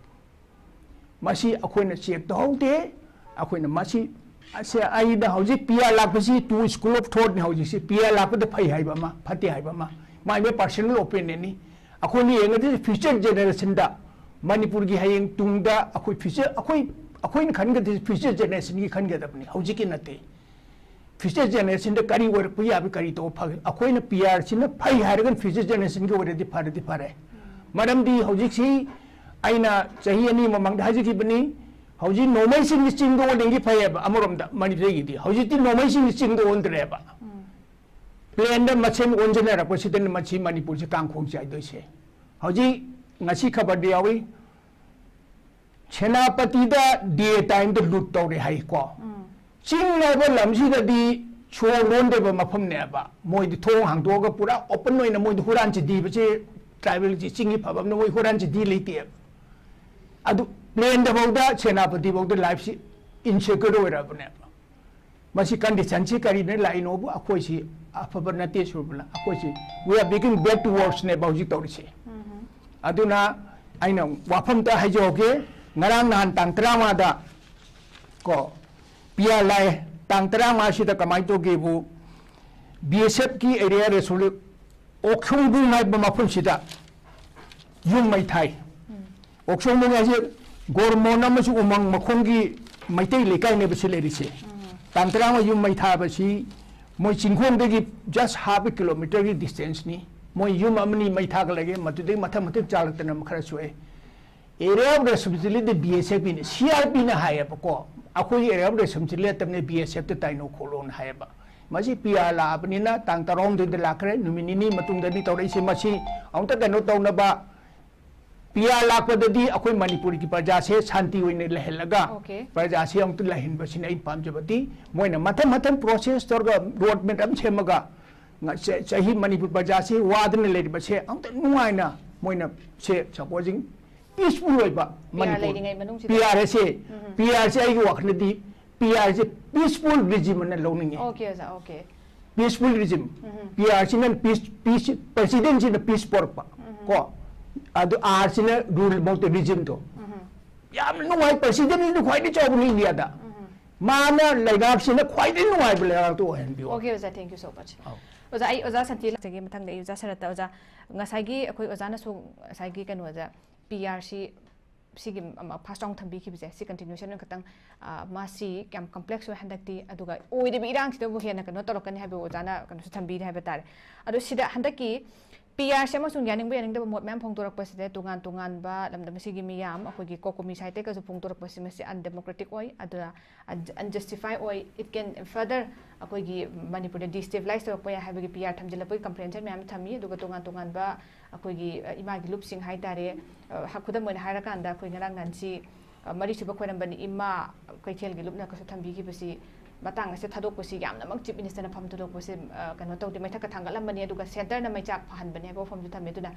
ꯃꯁꯤ ꯑꯩꯈꯣꯏꯅ check ꯇꯧꯍꯧꯗꯦ꯫ ꯑꯩꯈꯣꯏꯅ ꯃꯁꯤ, ꯑꯁꯦ ꯑꯩꯅ ꯍꯧꯖꯤꯛ P R ꯂꯥꯛꯄꯁꯤ two school of thoughtꯅꯤ ꯍꯧꯖꯤꯛꯁꯤ꯫ P R ꯂꯥꯛꯄꯗ ꯐꯩ ꯍꯥꯏꯕ ꯑꯃ, ꯐꯠꯇꯦ ꯍꯥꯏꯕ ꯑꯃ, my personal opinionꯅꯤ꯫ ꯑꯩꯈꯣꯏꯅ ꯌꯦꯡꯒꯗꯣꯏꯁꯤ future generationꯗ, ꯃꯅꯤꯄꯨꯔꯒꯤ ꯍꯌꯦꯡ ꯇꯨꯡꯗ ꯑꯩꯈꯣꯏ future, ꯑꯩꯈꯣꯏ, ꯑꯩꯈꯣꯏꯅ ꯈꯟꯒꯗꯣꯏꯁꯤ future generationꯒꯤ ꯈꯟꯒꯗꯕꯅꯤ, ꯍꯧꯖꯤꯛꯀꯤ ꯅꯠꯇꯦ꯫ Future generationꯗ ꯀꯔꯤ ꯑꯣꯏꯔꯛꯄ ꯌꯥꯕ, ꯀꯔꯤ ꯇꯧꯕ ꯐꯒꯦ? ꯑꯩꯈꯣꯏꯅ P Rꯁꯤꯅ ꯐꯩ ꯍꯥꯏꯔꯒꯅ future generationꯒꯤ ꯑꯣꯏꯔꯗꯤ ꯐꯔꯗꯤ ꯐꯔꯦ꯫ ꯃꯔꯝꯗꯤ ꯍꯧꯖꯤꯛꯁꯤ ꯑꯩꯅ ꯆꯍꯤ ꯑꯅꯤ ꯃꯃꯥꯡꯗ ꯍꯥꯏꯖꯈꯤꯕꯅꯤ, ꯍꯧꯖꯤꯛ ꯅꯣꯡꯃꯩꯁꯤꯡꯁꯤ ꯆꯤꯡꯗ ꯑꯣꯟꯅꯤꯡꯒꯤ ꯐꯩꯌꯦꯕ ꯑꯃꯔꯣꯝꯗ ꯃꯅꯤꯄꯨꯔꯒꯤꯗꯤ꯫ ꯍꯧꯖꯤꯛꯇꯤ ꯅꯣꯡꯃꯩꯁꯤꯡꯁꯤ ꯆꯤꯡꯗ ꯑꯣꯟꯗ꯭ꯔꯦꯕ, ꯄ꯭ꯂꯦꯟꯗ ꯃꯁꯦꯟ ꯑꯣꯟꯁꯤꯟꯅꯔꯛꯄꯁꯤꯗꯅꯤ ꯃꯁꯤ ꯃꯅꯤꯄꯨꯔꯁꯤ ꯀꯥꯡꯈꯣꯡ ꯆꯥꯏꯗꯣꯏꯁꯦ꯫ ꯍꯧꯖꯤꯛ ꯉꯁꯤ ꯈꯕꯔꯗ ꯌꯥꯎꯏ, ꯁꯦꯅꯥꯄꯇꯤꯗ ꯗꯦ ꯇꯥꯏꯝꯗ ꯂꯨꯠ ꯇꯧꯔꯦ ꯍꯥꯏꯀꯣ꯫ ꯆꯤꯡ ꯍꯥꯏꯕ ꯂꯝꯁꯤꯗꯗꯤ ꯁꯣ ꯂꯣꯟꯗꯕ ꯃꯐꯝꯅꯦꯕ꯫ ꯃꯣꯏꯗꯤ ꯊꯣꯡ ꯍꯥꯡꯗꯣꯛꯑꯒ ꯄꯨꯔꯥ ꯑꯣꯄꯟ ꯑꯣꯏꯅ ꯃꯣꯏꯗꯤ ꯍꯨꯔꯥꯟ ꯆꯤꯟꯊꯤꯕꯁꯦ, ꯇ꯭ꯔꯥꯏꯕꯦꯜꯁꯤ ꯆꯤꯡꯒꯤ ꯐꯕ ꯑꯃꯅ ꯃꯣꯏ ꯍꯨꯔꯥꯟ ꯆꯤꯟꯊꯤ ꯂꯩꯇꯦꯕ꯫ ꯑꯗꯨ ꯄ꯭ꯂꯦꯟꯗ ꯐꯥꯎꯗ, ꯁꯦꯅꯥꯄꯇꯤ ꯐꯥꯎꯗ ꯂꯥꯏꯐꯁꯤ ꯏꯟꯁꯦꯀ꯭ꯌꯨꯔ ꯑꯣꯏꯔꯕꯅꯦꯕ꯫ ꯃꯁꯤ ꯀꯟꯗꯤꯁꯟꯁꯤ ꯀꯔꯤꯅ ꯂꯥꯛꯏꯅꯣꯕꯨ ꯑꯩꯈꯣꯏꯁꯤ ꯑꯐꯕ ꯅꯠꯇꯦ ꯁꯨꯔꯕꯅ, ꯑꯩꯈꯣꯏꯁꯤ we are becoming back to worse ꯅꯦꯕ ꯍꯧꯖꯤꯛ ꯇꯧꯔꯤꯁꯦ꯫ ꯑꯗꯨꯅ ꯑꯩꯅ ꯋꯥꯐꯝꯇ ꯍꯥꯏꯖꯍꯧꯒꯦ, ꯉꯔꯥꯡ ꯅꯍꯥꯟ ꯇꯥꯡ ꯇꯔꯥꯃꯉꯥꯗ ꯀꯣ ꯄꯤ ꯑꯥꯔ ꯂꯥꯛꯑꯦ꯫ ꯇꯥꯡ ꯇꯔꯥꯃꯉꯥꯁꯤꯗ ꯀꯃꯥꯏꯅ ꯇꯧꯒꯦꯕꯨ, ꯕꯤ ꯑꯦꯁ ꯑꯦꯐꯀꯤ ꯑꯦꯔꯤꯌꯥ ꯔꯦꯁꯣꯂꯨ ꯑꯣꯛꯁꯣꯡꯕꯨꯡ ꯍꯥꯏꯕ ꯃꯐꯝꯁꯤꯗ ꯌꯨꯝ ꯃꯩ ꯊꯥꯏ꯫ ꯑꯣꯛꯁꯣꯡꯕꯨꯡ ꯍꯥꯏꯁꯦ ꯒꯣꯔꯃꯣꯟ ꯑꯃꯁꯨꯡ ꯎꯃꯪ ꯃꯈꯣꯡꯒꯤ ꯃꯩꯇꯩ ꯂꯩꯀꯥꯏꯅꯦꯕ ꯁꯤ ꯂꯩꯔꯤꯁꯦ꯫ ꯇꯥꯡ ꯇꯔꯥꯃꯉꯥ ꯌꯨꯝ ꯃꯩ ꯊꯥꯕꯁꯤ ꯃꯣꯏ ꯆꯤꯡꯈꯣꯡꯗꯒꯤ just half a kilometer ꯒꯤ distance ꯅꯤ꯫ ꯃꯣꯏ ꯌꯨꯝ ꯑꯃꯅꯤ ꯃꯩ ꯊꯥꯒꯠꯂꯒꯦ, ꯃꯗꯨꯗꯒꯤ ꯃꯊꯪ ꯃꯊꯪ ꯆꯥꯜꯂꯛꯇꯅ ꯈꯔ ꯁꯣꯛꯑꯦ꯫ Area of responsibility B S F ꯄꯤꯅꯤ, ꯁꯤ ꯑꯥꯔ ꯄꯤꯅ ꯍꯥꯏꯌꯦꯕꯀꯣ꯫ ꯑꯩꯈꯣꯏꯒꯤ ꯑꯦꯔꯤꯌꯥ ꯑꯣꯐ ꯔꯦꯁꯄꯣꯟꯁꯤꯕꯤꯂꯤꯇꯤ ꯅꯠꯇꯕꯅꯤ, ꯕꯤ ꯑꯦꯁ ꯑꯦꯐꯇ ꯇꯥꯏꯅꯧ ꯈꯣꯠꯂꯣꯅ ꯍꯥꯏꯌꯦꯕ꯫ ꯃꯁꯤ ꯄꯤ ꯑꯥꯔ ꯂꯥꯛꯑꯕꯅꯤꯅ ꯇꯥꯡ ꯇꯔꯥꯍꯨꯝꯗꯣꯏꯗ ꯂꯥꯛꯈ꯭ꯔꯦ, ꯅꯨꯃꯤꯠ ꯅꯤꯅꯤ ꯃꯇꯨꯡꯗꯅꯤ ꯇꯧꯔꯛꯏꯁꯦ꯫ ꯃꯁꯤ ꯑꯃꯨꯛꯇ ꯀꯩꯅꯣ ꯇꯧꯅꯕ, ꯄꯤ ꯑꯥꯔ ꯂꯥꯛꯄꯗꯗꯤ ꯑꯩꯈꯣꯏ ꯃꯅꯤꯄꯨꯔꯒꯤ ꯄ꯭ꯔꯖꯥꯁꯦ ꯁꯥꯟꯇꯤ ꯑꯣꯏꯅ ꯂꯩꯍꯜꯂꯒ, Okay. ꯄ꯭ꯔꯖꯥꯁꯦ ꯑꯃꯨꯛꯇ ꯂꯩꯍꯟꯕꯁꯤꯅ ꯑꯩꯅ ꯄꯥꯝꯖꯕꯗꯤ꯫ ꯃꯣꯏꯅ ꯃꯊꯪ ꯃꯊꯪ ꯄ꯭ꯔꯣꯁꯦꯁ ꯇꯧꯔꯒ ꯔꯣꯗ ꯃꯦꯞ ꯑꯃ ꯁꯦꯝꯃꯒ, ꯉ- ꯆ- ꯆꯍꯤ ꯃꯅꯤꯄꯨꯔ ꯄ꯭ꯔꯖꯥꯁꯤ ꯋꯥꯗꯅ ꯂꯩꯔꯤꯕꯁꯦ ꯑꯃꯨꯛꯇ ꯅꯨꯡꯉꯥꯏꯅ ꯃꯣꯏꯅ ꯁꯦ ꯁꯄꯣꯖꯤꯡ ꯄꯤꯁꯐꯨꯜ ꯑꯣꯏꯕ ꯄꯤ ꯑꯥꯔ ꯃꯅꯤꯄꯨꯔ꯫ ꯂꯩꯔꯤꯉꯩ ꯃꯅꯨꯡꯁꯤꯗ꯫ ꯄꯤ ꯑꯥꯔ ꯑꯁꯦ, ꯄꯤ ꯑꯥꯔꯁꯦ ꯑꯩꯒꯤ ꯋꯥꯈꯜꯗꯗꯤ ꯄꯤ ꯑꯥꯔꯁꯦ ꯄꯤꯁꯐꯨꯜ ꯔꯤꯖꯤꯝ ꯑꯅ ꯂꯧꯅꯤꯡꯉꯤ꯫ Okay, ꯑꯣꯖꯥ, okay. ꯄꯤꯁꯐꯨꯜ ꯔꯤꯖꯤꯝ꯫ ꯄꯤ ꯑꯥꯔꯁꯤꯅ ꯄꯤꯁ ꯄꯤꯁ ꯄ꯭ꯔꯁꯤꯗꯦꯟꯁꯤꯅ ꯄꯤꯁ ꯄꯣꯔꯛꯄ ꯀꯣ, ꯑꯗꯨ ꯑꯥꯔꯁꯤꯅ ꯔꯨꯜ ꯃꯧꯇ ꯔꯤꯖꯤꯝꯗꯣ꯫ ꯌꯥꯝꯅ ꯅꯨꯡꯉꯥꯏ, ꯄ꯭ꯔꯁꯤꯗꯦꯟꯁꯤꯅ ꯈ꯭ꯋꯥꯏꯗꯒꯤ ꯆꯥꯎꯕꯅꯤ ꯏꯟꯗꯤꯌꯥꯗ꯫ ꯃꯥꯅ ꯂꯩꯉꯥꯛꯁꯤꯅ ꯈ꯭ꯋꯥꯏꯗꯒꯤ ꯅꯨꯡꯉꯥꯏꯕ ꯂꯩꯉꯥꯛꯇ ꯑꯣꯏꯍꯟꯕꯤꯌꯣ꯫ Okay, ꯑꯣꯖꯥ, thank you so much. ꯑꯧ꯫ ꯑꯣꯖꯥ, ꯑꯩ ꯑꯣꯖꯥ ꯁꯟꯇꯤ ꯂꯥꯛꯆꯒꯦ, ꯃꯊꯪꯗ ꯑꯩ ꯑꯣꯖꯥ ꯁꯔꯠꯇ꯫ ꯑꯣꯖꯥ, ꯉꯁꯥꯏꯒꯤ ꯑꯩꯈꯣꯏ ꯑꯣꯖꯥꯅꯁꯨ ꯉꯁꯥꯏꯒꯤ ꯀꯩꯅꯣꯗ ꯄꯤ ꯑꯥꯔ ꯁꯤ ꯁꯤꯒꯤ ꯐꯥꯁ ꯔꯥꯎꯟ ꯊꯝꯕꯤꯈꯤꯕꯁꯦ, ꯁꯤ ꯀꯟꯇꯤꯅ꯭ꯌꯨꯁꯟ ꯑꯣꯏꯅ ꯈꯤꯇꯪ, ꯑ, ꯃꯥꯁꯤ ꯌꯥꯝ ꯀꯝꯄ꯭ꯂꯦꯛꯁ ꯑꯣꯏ ꯍꯟꯗꯛꯇꯤ, ꯑꯗꯨꯒ ꯑꯣꯏꯗꯕ ꯏꯔꯥꯡꯁꯤꯗꯕꯨ ꯍꯦꯟꯅ ꯀꯩꯅꯣ ꯇꯧꯔꯛꯀꯅꯤ ꯍꯥꯏꯕ ꯑꯣꯖꯥꯅ ꯀꯩꯅꯣꯁꯨ ꯊꯝꯕꯤꯔꯤ ꯍꯥꯏꯕ ꯇꯥꯔꯦ꯫ ꯑꯗꯣ ꯁꯤꯗ ꯍꯟꯗꯛꯀꯤ ꯄꯤ ꯑꯥꯔ ꯁꯤ ꯑꯃꯁꯨꯡ ꯌꯥꯅꯤꯡꯕ ꯌꯥꯅꯤꯡꯗꯕ ꯃꯣꯠ ꯃꯌꯥꯝ ꯐꯣꯡꯗꯣꯔꯛꯄꯁꯤꯗ ꯇꯣꯉꯥꯟ ꯇꯣꯉꯥꯟꯕ ꯂꯝꯗꯝ ꯑꯁꯤꯒꯤ ꯃꯤꯌꯥꯝ, ꯑꯩꯈꯣꯏꯒꯤ ꯀꯣꯀꯣꯃꯤ ꯁꯥꯏꯠꯇꯒꯤꯁꯨ ꯐꯣꯡꯗꯣꯔꯛꯄꯁꯤ, ꯃꯁꯤ ꯑꯟꯗꯦꯃꯣꯀ꯭ꯔꯦꯇꯤꯛ ꯑꯣꯏ, ꯑꯗꯨꯅ ꯑꯟꯖꯁꯇꯤꯐꯥꯏ ꯑꯣꯏ꯫ It can further ꯑꯩꯈꯣꯏꯒꯤ ꯃꯅꯤꯄꯨꯔꯗ ꯗꯤꯁꯇꯦꯕꯤꯂꯥꯏꯁ ꯇꯧꯔꯛꯄ ꯌꯥꯏ ꯍꯥꯏꯕꯒꯤ ꯄꯤ ꯑꯥꯔ ꯊꯝꯖꯤꯜꯂꯛꯄꯒꯤ ꯀꯝꯄ꯭ꯂꯦꯟꯁꯟ ꯃꯌꯥꯝ ꯊꯝꯃꯤ꯫ ꯑꯗꯨꯒ ꯇꯣꯉꯥꯟ ꯇꯣꯉꯥꯟꯕ ꯑꯩꯈꯣꯏꯒꯤ, ꯑ, ꯏꯃꯥꯒꯤ ꯂꯨꯞꯁꯤꯡ ꯍꯥꯏ ꯇꯥꯔꯦ, ꯑ, ꯍ-, ꯈꯨꯗꯝ ꯑꯣꯏꯅ ꯍꯥꯏꯔꯀꯥꯟꯗ ꯑꯩꯈꯣꯏ ꯉꯔꯥꯡ ꯅꯍꯥꯟꯁꯤ, ꯑ, ꯃꯔꯤꯁꯨꯕ ꯈ꯭ꯋꯥꯏꯔꯝꯕꯟ ꯏꯃꯥ ꯀꯩꯊꯦꯜꯒꯤ ꯂꯨꯞꯅ ꯀꯩꯁꯨ ꯊꯝꯕꯤꯈꯤꯕꯁꯤ, ꯃꯇꯥꯡ ꯑꯁꯦ ꯊꯥꯗꯣꯛꯄꯁꯤ ꯌꯥꯝꯅꯃꯛ ꯆꯤꯐ ꯃꯤꯅꯤꯁꯇꯔꯅ ꯐꯝ ꯊꯥꯗꯣꯛꯄꯁꯦ, ꯑ, ꯀꯩꯅꯣ ꯇꯧꯗꯦ, ꯃꯩꯊꯛꯀ ꯊꯥꯡꯒꯠꯂꯝꯕꯅꯤ, ꯑꯗꯨꯒ ꯁꯦꯟꯇꯔꯅ ꯃꯩꯆꯥꯛ ꯐꯍꯟꯕꯅꯤ ꯍꯥꯏꯕ ꯋꯥꯐꯝꯁꯨ ꯊꯝꯃꯤ꯫ ꯑꯗꯨꯅ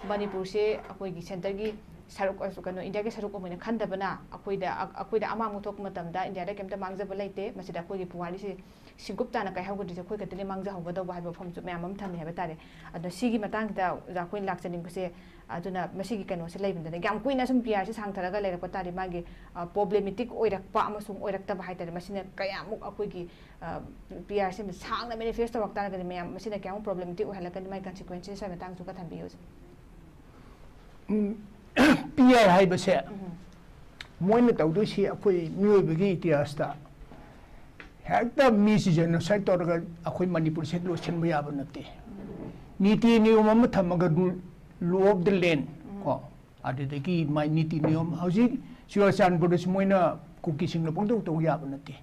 ꯃꯅꯤꯄꯨꯔꯁꯦ ꯑꯩꯈꯣꯏꯒꯤ ꯁꯦꯟꯇꯔꯒꯤ ꯁꯔꯨꯛ, ꯑ, ꯀꯩꯅꯣ, ꯏꯟꯗꯤꯌꯥꯒꯤ ꯁꯔꯨꯛ ꯑꯃ ꯑꯣꯏꯅ ꯈꯟꯗꯕꯅ ꯑꯩꯈꯣꯏꯗ, ꯑ-, ꯑꯩꯈꯣꯏꯗ ꯑꯃꯥꯡꯕ ꯊꯣꯛꯄ ꯃꯇꯝꯗ ꯏꯟꯗꯤꯌꯥꯗ ꯀꯩꯝꯇ ꯃꯥꯡꯖꯕ ꯂꯩꯇꯦ꯫ ꯃꯁꯤꯗ ꯑꯩꯈꯣꯏꯒꯤ ꯄꯨꯋꯥꯔꯤꯁꯦ ꯁꯤꯡꯀꯨꯞ ꯇꯥꯅ ꯀꯥꯏꯍꯧꯒꯗ꯭ꯔꯤꯁꯦ ꯑꯩꯈꯣꯏ ꯈꯛꯇꯅꯤ ꯃꯥꯡꯖꯍꯧꯒꯗꯧꯕ ꯍꯥꯏꯕ ꯋꯥꯐꯝꯁꯨ ꯃꯌꯥꯝ ꯑꯃ ꯊꯝꯃꯤ ꯍꯥꯏꯕ ꯇꯥꯔꯦ꯫ ꯑꯗꯣ ꯁꯤꯒꯤ ꯃꯇꯥꯡꯁꯤꯗ ꯑꯣꯖꯥ ꯑꯩꯈꯣꯏꯅ ꯂꯥꯛꯆꯅꯤꯡꯕꯁꯦ, ꯑꯗꯨꯅ ꯃꯁꯤꯒꯤ ꯀꯩꯅꯣꯁꯦ ꯂꯩꯕꯗꯅ ꯌꯥꯝ ꯀꯨꯏꯅ ꯁꯨꯝ ꯄꯤ ꯑꯥꯔꯁꯦ ꯁꯥꯡꯊꯔꯒ ꯂꯩꯔꯛꯄ ꯇꯥꯔꯗꯤ ꯃꯥꯒꯤ, ꯑ, ꯄ꯭ꯔꯣꯕ꯭ꯂꯦꯃꯦꯇꯤꯛ ꯑꯣꯏꯔꯛꯄ ꯑꯃꯁꯨꯡ ꯑꯣꯏꯔꯛꯇꯕ ꯍꯥꯏ ꯇꯥꯔꯦ, ꯃꯁꯤꯅ ꯀꯌꯥꯃꯨꯛ ꯑꯩꯈꯣꯏꯒꯤ, ꯑ, ꯄꯤ ꯑꯥꯔꯁꯦ ꯁꯥꯡꯅ ꯃꯦꯅꯤꯐꯦꯁ ꯇꯧꯔꯛ ꯇꯥꯔꯒꯗꯤ ꯃꯌꯥꯝ ꯃꯁꯤꯅ ꯀꯌꯥꯃꯨꯛ ꯄ꯭ꯔꯣꯕ꯭ꯂꯦꯃꯦꯇꯤꯛ ꯑꯣꯏꯍꯜꯂꯛꯀꯅꯤ, ꯃꯥꯒꯤ ꯀꯟꯁꯤꯀ꯭ꯋꯦꯟꯁꯦꯁ ꯃꯇꯥꯡꯁꯨ ꯈꯔ ꯊꯝꯕꯤꯌꯨ ꯑꯣꯖꯥ꯫ ꯎꯝ, ꯄꯤ ꯑꯥꯔ ꯍꯥꯏꯕꯁꯦ ꯃꯣꯏꯅ ꯇꯧꯗꯣꯏꯁꯤ ꯑꯩꯈꯣꯏ ꯃꯤꯑꯣꯏꯕꯒꯤ ꯏꯇꯤꯍꯥꯁꯇ ꯍꯦꯛꯇ ꯃꯤꯁꯤ ꯖꯦꯅꯣꯁꯥꯏꯠ ꯇꯧꯔꯒ ꯑꯩꯈꯣꯏ ꯃꯅꯤꯄꯨꯔꯁꯦ ꯂꯣꯏꯁꯤꯟꯕ ꯌꯥꯕ ꯅꯠꯇꯦ꯫ ꯅꯤꯇꯤ ꯅꯤꯌꯣꯝ ꯑꯃ ꯊꯝꯃꯒ, ꯔꯨꯜ, ꯂꯣ ꯑꯣꯐ ꯗ ꯂꯦꯟ ꯀꯣ, ꯑꯗꯨꯗꯒꯤ ꯃꯥꯏ ꯅꯤꯇꯤ ꯅꯤꯌꯣꯝ, ꯍꯧꯖꯤꯛ ꯆꯨꯔꯥꯆꯥꯟꯄꯨꯔꯗꯁꯨ ꯃꯣꯏꯅ ꯀꯨꯀꯤꯁꯤꯡꯅ ꯄꯪꯇꯧ ꯇꯧ ꯌꯥꯕ ꯅꯠꯇꯦ꯫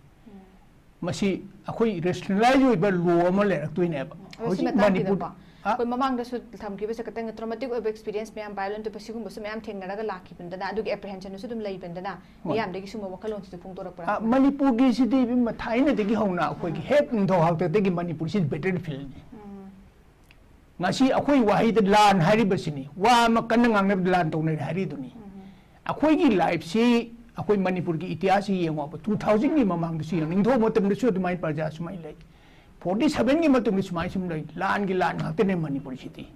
ꯃꯁꯤ ꯑꯩꯈꯣꯏ ꯔꯦꯁꯅꯦꯂꯥꯏꯖ ꯑꯣꯏꯕ ꯂꯣ ꯑꯃ ꯂꯩꯔꯛꯇꯣꯏꯅꯦꯕ꯫ ꯑꯗꯣ ꯁꯤ ꯍꯧꯖꯤꯛ ꯃꯇꯥꯡꯁꯤꯗꯀꯣ, ꯃꯅꯤꯄꯨꯔ, ꯑ, ꯑꯩꯈꯣꯏ ꯃꯃꯥꯡꯗꯁꯨ ꯊꯝꯈꯤꯕꯁꯦ ꯈꯛꯇꯪ ꯇ꯭ꯔꯣꯃꯦꯇꯤꯛ ꯑꯣꯏꯕ ꯑꯦꯛꯁꯄꯤꯔꯤꯌꯦꯟꯁ ꯃꯌꯥꯝ, ꯚꯥꯏꯑꯣꯂꯦꯟꯠ ꯑꯣꯏꯕ ꯁꯤꯒꯨꯝꯕꯁꯨ ꯃꯌꯥꯝ ꯊꯦꯡꯅꯔꯒ ꯂꯥꯛꯈꯤꯕꯅꯤꯗꯅ, ꯑꯗꯨꯒꯤ ꯑꯦꯄ꯭ꯔꯤꯍꯦꯟꯁꯟꯁꯨ ꯑꯗꯨꯝ ꯂꯩꯕꯅꯤꯗꯅ, ꯍꯣꯏ꯫ ꯃꯤꯌꯥꯝꯗꯒꯤ ꯁꯨꯝꯕ ꯋꯥꯈꯜꯂꯣꯟꯁꯤꯁꯨ ꯐꯣꯡꯗꯣꯔꯛꯄ꯭ꯔꯥ? ꯑ, ꯃꯅꯤꯄꯨꯔꯒꯤꯁꯤꯗꯤ ꯃꯊꯥꯏꯅꯗꯒꯤ ꯍꯧꯅ ꯑꯩꯈꯣꯏꯒꯤ ꯍꯦꯛ ꯅꯤꯡꯊꯧ ꯍꯥꯛꯇꯛꯇꯒꯤ ꯃꯅꯤꯄꯨꯔꯁꯤ ꯕꯦꯇꯜ ꯐꯤꯜꯅꯤ꯫ ꯉꯁꯤ ꯑꯩꯈꯣꯏ ꯋꯥꯍꯩꯗ ꯂꯥꯟ ꯍꯥꯏꯔꯤꯕꯁꯤꯅꯤ, ꯋꯥ ꯑꯃ ꯀꯟꯅ ꯉꯥꯡꯅꯕꯗ ꯂꯥꯟ ꯇꯧꯅꯔꯦ ꯍꯥꯏꯔꯤꯗꯨꯅꯤ꯫ ꯑꯩꯈꯣꯏꯒꯤ ꯂꯥꯏꯐꯁꯤ, ꯑꯩꯈꯣꯏ ꯃꯅꯤꯄꯨꯔꯒꯤ ꯏꯇꯤꯍꯥꯁꯁꯤ ꯌꯦꯡꯉꯣꯕ, ꯇꯨ ꯊꯥꯎꯖꯟꯒꯤ ꯃꯃꯥꯡꯗꯁꯨ ꯌꯦꯡꯉꯣ, ꯅꯤꯡꯊꯧ ꯃꯇꯝꯗꯁꯨ ꯑꯗꯨꯃꯥꯏꯅ ꯄ꯭ꯔꯖꯥ ꯁꯨꯃꯥꯏꯅ ꯂꯩ, ꯐꯣꯔꯇꯤ ꯁꯚꯦꯟꯒꯤ ꯃꯇꯨꯡꯗ ꯁꯨꯃꯥꯏꯅ ꯁꯨꯝ ꯂꯩ, ꯂꯥꯟꯒꯤ ꯂꯥꯟ ꯉꯥꯛꯇꯅꯦ ꯃꯅꯤꯄꯨꯔꯁꯤꯗꯤ꯫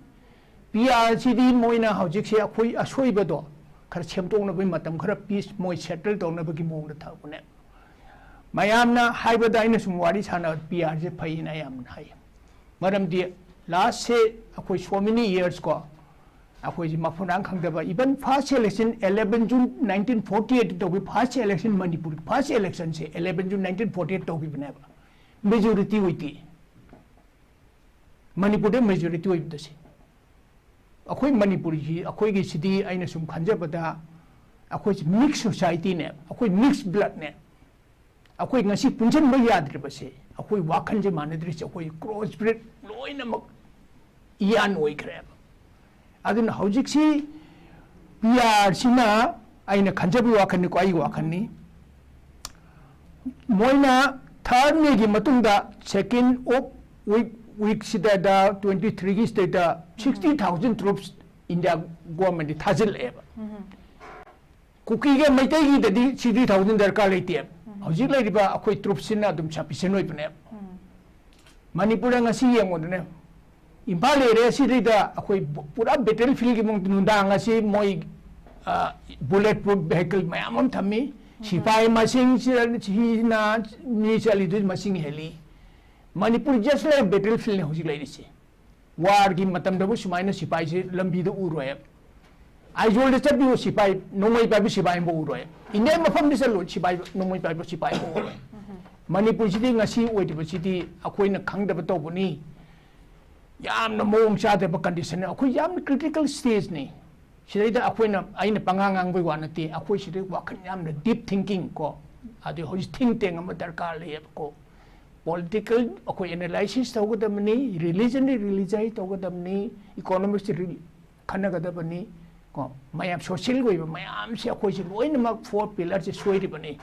ꯄꯤ ꯑꯥꯔꯁꯤꯗꯤ ꯃꯣꯏꯅ ꯍꯧꯖꯤꯛꯁꯦ ꯑꯩꯈꯣꯏ ꯑꯁꯣꯏꯕꯗꯣ ꯈꯔ ꯁꯦꯝꯗꯣꯛꯅꯕꯒꯤ ꯃꯇꯝ ꯈꯔ ꯄꯤꯁ ꯃꯣꯏ ꯁꯦꯇꯜ ꯇꯧꯅꯕꯒꯤ ꯃꯑꯣꯡꯗ ꯊꯝꯕꯅꯦ꯫ ꯃꯌꯥꯝꯅ ꯍꯥꯏꯕꯗ ꯑꯩꯅ ꯁꯨꯝ ꯋꯥꯔꯤ ꯁꯥꯟꯅꯕ ꯄꯤ ꯑꯥꯔꯁꯦ ꯐꯩꯅ ꯑꯌꯥꯝꯕꯅ ꯍꯥꯏꯌꯦ꯫ ꯃꯔꯝꯗꯤ ꯂꯥꯁꯁꯦ ꯑꯩꯈꯣꯏ so many years ꯀꯣ, ꯑꯩꯈꯣꯏꯁꯦ ꯃꯐꯝ ꯃꯔꯥꯡ ꯈꯪꯗꯕ, even first election eleven June nineteen forty eight ꯇꯧꯈꯤ, first election ꯃꯅꯤꯄꯨꯔ first electionꯁꯦ eleven June nineteen forty eight ꯇꯧꯈꯤꯕꯅꯦꯕ꯫ ꯃꯦꯖꯣꯔꯤꯇꯤ ꯑꯣꯏꯗꯦ ꯃꯅꯤꯄꯨꯔꯗ, ꯃꯦꯖꯣꯔꯤꯇꯤ ꯑꯣꯏꯕꯗꯁꯦ꯫ ꯑꯩꯈꯣꯏ ꯃꯅꯤꯄꯨꯔꯒꯤ, ꯑꯩꯈꯣꯏꯒꯤ ꯁꯤꯗꯤ ꯑꯩꯅ ꯁꯨꯝ ꯈꯟꯖꯕꯗ, ꯑꯩꯈꯣꯏꯁꯤ ꯃꯤꯛꯁ ꯁꯣꯁꯥꯏꯇꯤꯅꯦ, ꯑꯩꯈꯣꯏ ꯃꯤꯛꯁ ꯕ꯭ꯂꯗꯅꯦ꯫ ꯑꯩꯈꯣꯏ ꯉꯁꯤ ꯄꯨꯟꯁꯤꯟꯕ ꯌꯥꯗ꯭ꯔꯤꯕꯁꯦ ꯑꯩꯈꯣꯏ ꯋꯥꯈꯜꯁꯦ ꯃꯥꯟꯅꯗ꯭ꯔꯤꯁꯦ ꯑꯩꯈꯣꯏ ꯀ꯭ꯔꯣꯁ ꯕ꯭ꯔꯤꯗ ꯂꯣꯏꯅꯃꯛ ꯏꯌꯥꯟ ꯑꯣꯏꯈ꯭ꯔꯦꯕ꯫ ꯑꯗꯨꯅ ꯍꯧꯖꯤꯛꯁꯤ ꯄꯤ ꯑꯥꯔꯁꯤꯅ, ꯑꯩꯅ ꯈꯟꯖꯕꯒꯤ ꯋꯥꯈꯜꯅꯤꯀꯣ, ꯑꯩꯒꯤ ꯋꯥꯈꯜꯅꯤ, ꯃꯣꯏꯅ ꯊꯥꯔꯠ ꯃꯦꯒꯤ ꯃꯇꯨꯡꯗ ꯁꯦꯀꯦꯟ ꯑꯣꯐ ꯋꯤꯛ, ꯋꯤꯛꯁꯤꯗ ꯇ꯭ꯋꯦꯟꯇꯤ ꯊ꯭ꯔꯤꯒꯤ ꯁꯤꯗꯩꯗ ꯁꯤꯛꯁꯇꯤ ꯊꯥꯎꯖꯟ ꯇ꯭ꯔꯨꯞꯁ ꯏꯟꯗꯤꯌꯥ ꯒꯣꯔꯃꯦꯟꯗ ꯊꯥꯖꯤꯜꯂꯛꯑꯦꯕ꯫ ꯀꯨꯀꯤꯒ ꯃꯩꯇꯩꯒꯤꯗꯗꯤ ꯁꯤꯛꯁꯇꯤ ꯊꯥꯎꯖꯟ ꯗꯔꯀꯥꯔ ꯂꯩꯇꯦꯕ꯫ ꯍꯧꯖꯤꯛ ꯂꯩꯔꯤꯕ ꯑꯩꯈꯣꯏ ꯇ꯭ꯔꯨꯞꯁꯤꯅ ꯑꯗꯨꯝ ꯁꯐꯤꯁꯦꯟ ꯑꯣꯏꯕꯅꯦꯕ꯫ ꯃꯅꯤꯄꯨꯔꯗ ꯉꯁꯤ ꯌꯦꯡꯉꯨꯗꯅꯦ, ꯏꯝꯐꯥꯜ ꯑꯦꯔꯤꯌꯥꯁꯤꯗꯩꯗ ꯑꯩꯈꯣꯏ ꯕꯨ-, ꯄꯨꯔꯥ ꯕꯦꯇꯜ ꯐꯤꯜꯒꯤ ꯃꯑꯣꯡꯗ ꯅꯨꯡꯗꯥꯡ ꯑꯁꯤ ꯃꯣꯏ, ꯑ, ꯕꯨꯂꯦꯠ ꯄ꯭ꯔꯨꯐ ꯚꯦꯍꯤꯀꯜ ꯃꯌꯥꯝ ꯑꯃ ꯊꯝꯃꯤ꯫ ꯁꯤꯐꯥꯏ ꯃꯁꯤꯡꯁꯤꯅ ꯃꯤ ꯆꯠꯂꯤꯗꯨ ꯃꯁꯤꯡ ꯍꯦꯜꯂꯤ꯫ ꯃꯅꯤꯄꯨꯔ just like battlefield ꯅꯤ ꯍꯧꯖꯤꯛ ꯂꯩꯔꯤꯁꯦ꯫ ꯋꯥꯔꯒꯤ ꯃꯇꯝꯗꯕꯨ ꯁꯨꯃꯥꯏꯅ ꯁꯤꯐꯥꯏꯁꯦ ꯂꯝꯕꯤꯗ ꯎꯔꯣꯏ꯫ ꯑꯥꯏꯖꯣꯜꯗ ꯆꯠꯄꯤꯌꯨ, ꯁꯤꯐꯥꯏ, ꯅꯣꯡꯃꯩ ꯄꯥꯏꯕ ꯁꯤꯐꯥꯏ ꯑꯃꯐꯥꯎ ꯎꯔꯣꯏ꯫ ꯏꯟꯗꯤꯌꯥ ꯃꯐꯝꯗ ꯆꯠꯂꯨ, ꯁꯤꯐꯥꯏ, ꯅꯣꯡꯃꯩ ꯄꯥꯏꯕ ꯁꯤꯐꯥꯏ ꯑꯃꯐꯥꯎ ꯎꯔꯣꯏ꯫ ꯃꯅꯤꯄꯨꯔꯁꯤꯗꯤ ꯉꯁꯤ ꯑꯣꯏꯔꯤꯕꯁꯤꯗꯤ ꯑꯩꯈꯣꯏꯅ ꯈꯪꯗꯕ ꯇꯧꯕꯅꯤ꯫ ꯌꯥꯝꯅ ꯃꯑꯣꯡ ꯆꯥꯗꯕ ꯀꯟꯗꯤꯁꯟ, ꯑꯩꯈꯣꯏ ꯌꯥꯝꯅ ꯀ꯭ꯔꯤꯇꯤꯀꯦꯜ ꯁ꯭ꯇꯦꯖꯅꯤ꯫ ꯁꯤꯗꯩꯗ ꯑꯩꯈꯣꯏꯅ, ꯑꯩꯅ ꯄꯉꯥꯡ ꯉꯥꯡꯕꯒꯤ ꯋꯥ ꯅꯠꯇꯦ, ꯑꯩꯈꯣꯏ ꯁꯤꯗ ꯋꯥꯈꯜ ꯌꯥꯝꯅ ꯗꯤꯞ ꯊꯤꯡꯀꯤꯡ ꯀꯣ, ꯑꯗꯨ ꯍꯧꯖꯤꯛ ꯊꯤꯡ ꯇꯦꯡ ꯑꯃ ꯗꯔꯀꯥꯔ ꯂꯩꯌꯦꯕꯀꯣ꯫ ꯄꯣꯂꯤꯇꯤꯀꯦꯜ ꯑꯩꯈꯣꯏ ꯑꯦꯅꯥꯂꯥꯏꯁꯤꯁ ꯇꯧꯒꯗꯕꯅꯤ, ꯔꯤꯂꯤꯖꯟꯗꯤ ꯔꯤꯂꯤꯖꯟ ꯇꯧꯒꯗꯕꯅꯤ, ꯏꯀꯣꯅꯣꯃꯤꯛꯁꯇꯤ ꯔꯤ-, ꯈꯟꯅꯒꯗꯕꯅꯤ ꯀꯣ꯫ ꯃꯌꯥꯝ ꯁꯣꯁꯤꯌꯦꯜꯒꯤ ꯑꯣꯏꯕ ꯃꯌꯥꯝꯁꯦ ꯑꯩꯈꯣꯏꯁꯦ ꯂꯣꯏꯅꯃꯛ ꯐꯣꯔ ꯄꯤꯂꯔꯁꯦ ꯁꯣꯏꯔꯤꯕꯅꯤ꯫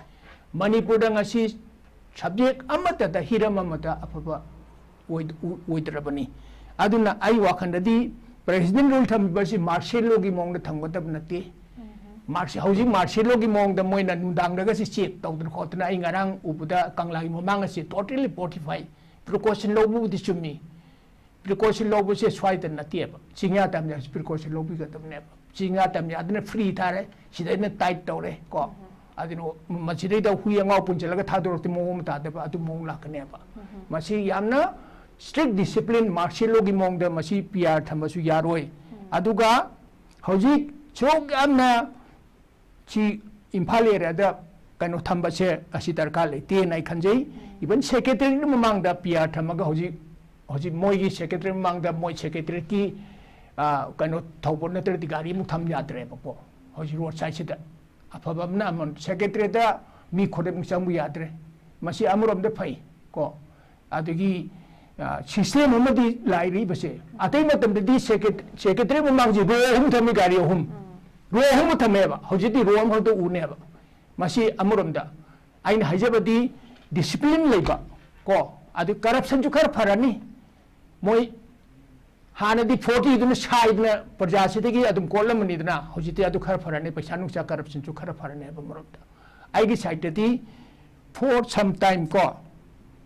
ꯃꯅꯤꯄꯨꯔꯗ ꯉꯁꯤ ꯁꯕꯖꯦꯛ ꯑꯃꯠꯇꯗ, ꯍꯤꯔꯝ ꯑꯃꯠꯇ ꯑꯐꯕ ꯑꯣꯏ-, ꯑꯣꯏꯗ꯭ꯔꯕꯅꯤ꯫ ꯑꯗꯨꯅ ꯑꯩ ꯋꯥꯈꯜꯗꯗꯤ ꯄ꯭ꯔꯦꯁꯤꯗꯦꯟ ꯔꯨꯜ ꯊꯝꯕꯁꯤ ꯃꯥꯔꯁꯤꯌꯦꯜ ꯂꯣꯒꯤ ꯃꯑꯣꯡꯗ ꯊꯝꯒꯗꯕ ꯅꯠꯇꯦ꯫ ꯃꯥꯔꯁꯤ-, ꯍꯧꯖꯤꯛ ꯃꯥꯔꯁꯤꯌꯦꯜ ꯂꯣꯒꯤ ꯃꯑꯣꯡꯗ ꯃꯣꯏꯅ ꯅꯨꯡꯗꯥꯡꯗꯒꯁꯤ ꯆꯦꯛ ꯇꯧꯗꯅ ꯈꯣꯠꯇꯅ, ꯑꯩ ꯉꯔꯥꯡ ꯎꯕꯗ ꯀꯪꯂꯥꯒꯤ ꯃꯃꯥꯡ ꯑꯁꯤ totally fortify, ꯄ꯭ꯔꯤꯀꯣꯁꯟ ꯂꯧꯕꯕꯨꯗꯤ ꯆꯨꯝꯃꯤ, ꯄ꯭ꯔꯤꯀꯣꯁꯟ ꯂꯧꯕꯁꯦ ꯁ꯭ꯋꯥꯏꯗ ꯅꯠꯇꯦꯕ, ꯆꯤꯡꯌꯥ ꯇꯝꯌꯥꯁꯤ ꯄ꯭ꯔꯤꯀꯣꯁꯟ ꯂꯧꯕꯤꯒꯗꯕꯅꯦꯕ꯫ ꯆꯤꯡꯌꯥ ꯇꯝꯌꯥꯗꯅ ꯐ꯭ꯔꯤ ꯊꯥꯔꯦ, ꯁꯤꯗꯩꯅ ꯇꯥꯏꯠ ꯇꯧꯔꯦ ꯀꯣ꯫ ꯑꯗꯨꯅ ꯃꯁꯤꯗꯩꯗ ꯍꯨꯏ ꯑꯉꯥꯎ ꯄꯨꯟꯁꯤꯜꯂꯒ ꯊꯥꯗꯣꯔꯛꯇꯦ, ꯃꯑꯣꯡ ꯑꯃ ꯇꯥꯗꯕ ꯑꯗꯨ ꯃꯑꯣꯡ ꯂꯥꯛꯀꯅꯦꯕ꯫ ꯃꯁꯤ ꯌꯥꯝꯅ ꯁ꯭ꯇꯔꯤꯛ ꯗꯤꯁꯤꯄ꯭ꯂꯤꯟ ꯃꯥꯔꯁꯤꯌꯦꯜ ꯂꯣꯒꯤ ꯃꯑꯣꯡꯗ ꯃꯁꯤ ꯄꯤ ꯑꯥꯔ ꯊꯝꯕꯁꯨ ꯌꯥꯔꯣꯏ꯫ ꯑꯗꯨꯒ ꯍꯧꯖꯤꯛ ꯁꯨꯛ ꯌꯥꯝꯅ ꯁꯤ ꯏꯝꯐꯥꯜ ꯑꯦꯔꯤꯌꯥꯗ ꯀꯩꯅꯣ ꯊꯝꯕꯁꯦ ꯑꯁꯤ ꯗꯔꯀꯥꯔ ꯂꯩꯇꯦꯅ ꯑꯩ ꯈꯟꯖꯩ꯫ ꯏꯚꯟ ꯁꯦꯀ꯭ꯔꯦꯇꯔꯤꯌꯦꯠ ꯃꯃꯥꯡꯗ ꯄꯤ ꯑꯥꯔ ꯊꯝꯃꯒ ꯍꯧꯖꯤꯛ, ꯍꯧꯖꯤꯛ ꯃꯣꯏꯒꯤ ꯁꯦꯀ꯭ꯔꯦꯇꯔꯤ ꯃꯃꯥꯡꯗ ꯃꯣꯏ ꯁꯦꯀ꯭ꯔꯦꯇꯔꯤꯌꯦꯠꯀꯤ ꯑ, ꯀꯩꯅꯣ ꯊꯧꯕ ꯅꯠꯇ꯭ꯔꯗꯤ ꯒꯥꯔꯤ ꯑꯃꯨꯛ ꯊꯝ ꯌꯥꯗ꯭ꯔꯦꯕꯀꯣ꯫ ꯍꯧꯖꯤꯛ ꯔꯣꯗ ꯁꯥꯏꯗꯁꯤꯗ ꯑꯐꯕ ꯑꯃꯅ ꯑꯃ ꯁꯦꯀ꯭ꯔꯦꯇꯔꯤꯌꯦꯠꯇ ꯃꯤ ꯈꯨꯗꯤꯡꯃꯛ ꯆꯪꯕ ꯌꯥꯗ꯭ꯔꯦ꯫ ꯃꯁꯤ ꯑꯃꯔꯣꯝꯗ ꯐꯩ ꯀꯣ꯫ ꯑꯗꯒꯤ, ꯑ, ꯁꯤꯁꯇꯦꯝ ꯑꯃꯗꯤ ꯂꯥꯛꯏꯔꯤꯕꯁꯦ꯫ ꯑꯇꯩ ꯃꯇꯝꯗꯗꯤ ꯁꯦꯀ꯭ꯔꯦ-, ꯁꯦꯀ꯭ꯔꯦꯇꯔꯤ ꯃꯃꯥꯡꯁꯦ ꯔꯣ ꯑꯍꯨꯝ ꯊꯝꯃꯤ, ꯒꯥꯔꯤ ꯑꯍꯨꯝ꯫ ꯔꯣ ꯑꯍꯨꯝ ꯊꯝꯃꯦꯕ꯫ ꯍꯧꯖꯤꯛꯇꯤ ꯔꯣ ꯑꯃꯈꯛꯇ ꯎꯅꯦꯕ꯫ ꯃꯁꯤ ꯑꯃꯔꯣꯝꯗ ꯑꯩꯅ ꯍꯥꯏꯖꯕꯗꯤ ꯗꯤꯁꯤꯄ꯭ꯂꯤꯟ ꯂꯩꯕ ꯀꯣ, ꯑꯗꯨ ꯀꯔꯞꯁꯟꯁꯨ ꯈꯔ ꯐꯔꯅꯤ꯫ ꯃꯣꯏ ꯍꯥꯟꯅꯗꯤ ꯐꯣꯔꯇꯤꯗꯨꯅ ꯁꯥꯏꯗꯅ ꯄ꯭ꯔꯖꯥꯁꯤꯗꯒꯤ ꯑꯗꯨꯝ ꯀꯣꯠꯂꯝꯕꯅꯤꯗꯅ, ꯍꯧꯖꯤꯛꯇꯤ ꯑꯗꯨ ꯈꯔ ꯐꯔꯅꯤ, ꯄꯩꯁꯥ ꯅꯨꯡꯁꯥ ꯀꯔꯞꯁꯟꯁꯨ ꯈꯔ ꯐꯔꯅꯤ ꯍꯥꯏꯕ ꯃꯔꯝꯗ꯫ ꯑꯩꯒꯤ ꯁꯥꯏꯗꯇꯗꯤ for some time ꯀꯣ,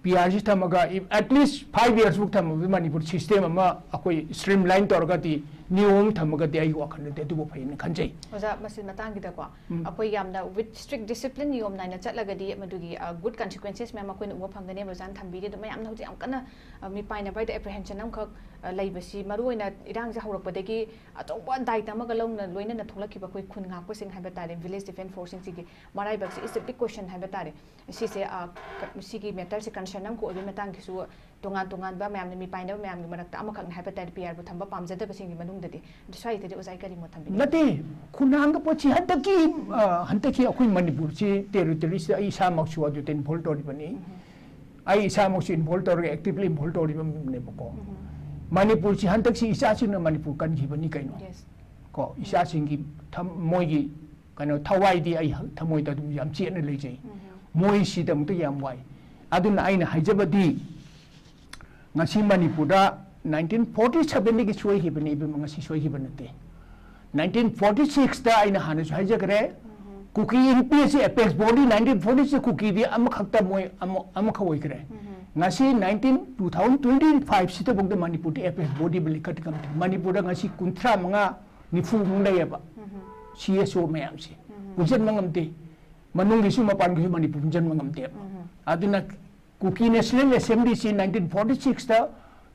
ꯄꯤ ꯑꯥꯔ ꯁꯤ ꯊꯝꯃꯒ, at least five years ꯃꯨꯛ ꯊꯝꯃꯒ ꯃꯅꯤꯄꯨꯔ ꯁꯤꯁꯇꯦꯝ ꯑꯃ ꯑꯩꯈꯣꯏ ꯁ꯭ꯇ꯭ꯔꯤꯝ ꯂꯥꯏꯟ ꯇꯧꯔꯒꯗꯤ, ꯅꯤꯌꯣꯝ ꯑꯃ ꯊꯝꯃꯒꯗꯤ ꯑꯩꯒꯤ ꯋꯥꯈꯜꯗꯗꯤ ꯑꯗꯨꯕꯨ ꯐꯩꯅ ꯈꯟꯖꯩ꯫ ꯑꯣꯖꯥ, ꯃꯁꯤ ꯃꯇꯥꯡꯒꯤꯗꯀꯣ, ꯎꯝ꯫ ꯑꯩꯈꯣꯏ ꯌꯥꯝꯅ with strict discipline, ꯅꯤꯌꯣꯝ ꯅꯥꯏꯅ ꯆꯠꯂꯒꯗꯤ ꯃꯗꯨꯒꯤ, ꯑ, good consequences ꯃꯌꯥꯝ ꯑꯩꯈꯣꯏꯅ ꯎꯕ ꯐꯪꯒꯅꯦꯕ꯫ ꯑꯣꯖꯥꯅ ꯊꯝꯕꯤꯔꯤ ꯑꯗꯨ ꯃꯌꯥꯝꯅ ꯍꯧꯖꯤꯛ ꯌꯥꯝ ꯀꯟꯅ, ꯑ, ꯃꯤꯄꯥꯏꯅꯕ ꯍꯥꯏꯗꯤ apprehension ꯑꯃꯈꯛ, ꯑ, ꯂꯩꯕꯁꯤ, ꯃꯔꯨꯑꯣꯏꯅ ꯏꯔꯥꯡꯁꯦ ꯍꯧꯔꯛꯄꯗꯒꯤ ꯑꯆꯧꯕ ꯗꯥꯏꯇ ꯑꯃꯒ ꯂꯧꯅ ꯂꯣꯏꯅꯅ ꯊꯣꯛꯂꯛꯈꯤꯕ ꯑꯩꯈꯣꯏ ꯈꯨꯟ ꯉꯥꯛꯄꯁꯤꯡ ꯍꯥꯏꯕ ꯇꯥꯔꯦ, village defence force ꯁꯤꯡꯁꯤꯒꯤ ꯃꯔꯥꯏꯕꯛꯁꯤ is a big question ꯍꯥꯏꯕ ꯇꯥꯔꯦ꯫ ꯁꯤꯁꯦ, ꯑ, ꯀ-, ꯁꯤꯒꯤ matter ꯁꯦ concern ꯑꯃꯈꯛ ꯑꯣꯏꯕꯒꯤ ꯃꯇꯥꯡꯒꯤꯁꯨ ꯇꯣꯉꯥꯟ ꯇꯣꯉꯥꯟꯕ ꯃꯌꯥꯝꯅ ꯃꯤꯄꯥꯏꯅꯕ ꯃꯌꯥꯝꯒꯤ ꯃꯔꯛꯇ ꯑꯃꯈꯛꯅꯤ ꯍꯥꯏꯕ ꯇꯥꯔꯦ, ꯄꯤ ꯑꯥꯔꯕꯨ ꯊꯝꯕ ꯄꯥꯝꯖꯗꯕꯁꯤꯡꯒꯤ ꯃꯅꯨꯡꯗꯗꯤ꯫ ꯑꯗꯨ ꯁ꯭ꯋꯥꯏꯗꯗꯤ ꯑꯣꯖꯥ ꯀꯔꯤ ꯃꯣꯠ ꯊꯝꯕꯤꯅꯤꯡꯉꯤ? ꯅꯠꯇꯦ, ꯈꯨꯟꯅꯥꯡꯒ ꯄꯣꯠꯁꯤ ꯍꯟꯗꯛꯀꯤ, ꯑ, ꯍꯟꯗꯛꯀꯤ ꯑꯩꯈꯣꯏ ꯃꯅꯤꯄꯨꯔꯁꯤ territory ꯁꯤꯗ ꯑꯩ ꯏꯁꯥꯃꯛꯁꯨ ꯑꯗꯨꯗ involve ꯇꯧꯔꯤꯕꯅꯤ꯫ ꯎꯝ꯫ ꯑꯩ ꯏꯁꯥꯃꯛꯁꯨ involve ꯇꯧꯔꯒ actively involve ꯇꯧꯔꯤꯕ ꯃꯤꯅꯦꯕꯀꯣ꯫ ꯎꯝ꯫ ꯃꯅꯤꯄꯨꯔꯁꯤ ꯍꯟꯗꯛꯁꯤ ꯏꯆꯥꯁꯤꯡꯅ ꯃꯅꯤꯄꯨꯔ ꯀꯟꯈꯤꯕꯅꯤ ꯀꯩꯅꯣ꯫ Yes꯫ ꯀꯣ, ꯏꯆꯥꯁꯤꯡꯒꯤ ꯊꯝ-, ꯃꯣꯏꯒꯤ ꯀꯩꯅꯣ ꯊꯋꯥꯏꯗꯤ ꯑꯩ ꯊꯃꯣꯏꯗ ꯑꯗꯨꯝ ꯌꯥꯝ ꯆꯦꯠꯅ ꯂꯩꯖꯩ꯫ ꯎꯝ꯫ ꯃꯣꯏꯁꯤꯗꯃꯛꯇ ꯌꯥꯝ ꯋꯥꯏ꯫ ꯑꯗꯨꯅ ꯑꯩꯅ ꯍꯥꯏꯖꯕꯗꯤ, ꯉꯁꯤ ꯃꯅꯤꯄꯨꯔꯗ nineteen forty seven ꯗꯒꯤ ꯁꯣꯏꯈꯤꯕꯅꯤ ꯏꯕꯦꯝꯃ, ꯉꯁꯤ ꯁꯣꯏꯈꯤꯕ ꯅꯠꯇꯦ꯫ Nineteen forty six ꯇ ꯑꯩꯅ ꯍꯥꯟꯅꯁꯨ ꯍꯥꯏꯖꯈ꯭ꯔꯦ, ꯎꯝ꯫ ꯀꯨꯀꯤ inpi ꯑꯁꯤ apex body nineteen forty six ꯀꯨꯀꯤꯗꯤ ꯑꯃꯈꯛꯇ ꯃꯣꯏ ꯑꯃ-, ꯑꯃꯈꯛ ꯑꯣꯏꯈ꯭ꯔꯦ꯫ ꯎꯝ꯫ ꯉꯁꯤ nineteen, two thousand twenty five ꯁꯤꯗꯐꯥꯎꯗ ꯃꯅꯤꯄꯨꯔꯗꯤ apex body ꯑꯃ ꯂꯤꯡꯈꯠ ꯉꯝꯗꯦ꯫ ꯃꯅꯤꯄꯨꯔꯗ ꯉꯁꯤ ꯀꯨꯟꯊ꯭ꯔꯥ ꯃꯉꯥ, ꯅꯤꯐꯨꯃꯨꯛ ꯂꯩꯌꯦꯕ, ꯎꯝ꯫ ꯁꯤ ꯑꯦꯁ ꯑꯣ ꯃꯌꯥꯝꯁꯦ꯫ ꯎꯝ꯫ ꯄꯨꯟꯁꯤꯟꯕ ꯉꯝꯗꯦ꯫ ꯃꯅꯨꯡꯒꯤꯁꯨ ꯃꯄꯥꯟꯒꯤꯁꯨ ꯃꯅꯤꯄꯨꯔ ꯄꯨꯟꯁꯤꯟꯕ ꯉꯝꯗꯦꯕ꯫ ꯎꯝ꯫ ꯑꯗꯨꯅ ꯀꯨꯀꯤ National Assembly ꯁꯤ nineteen forty six ꯇ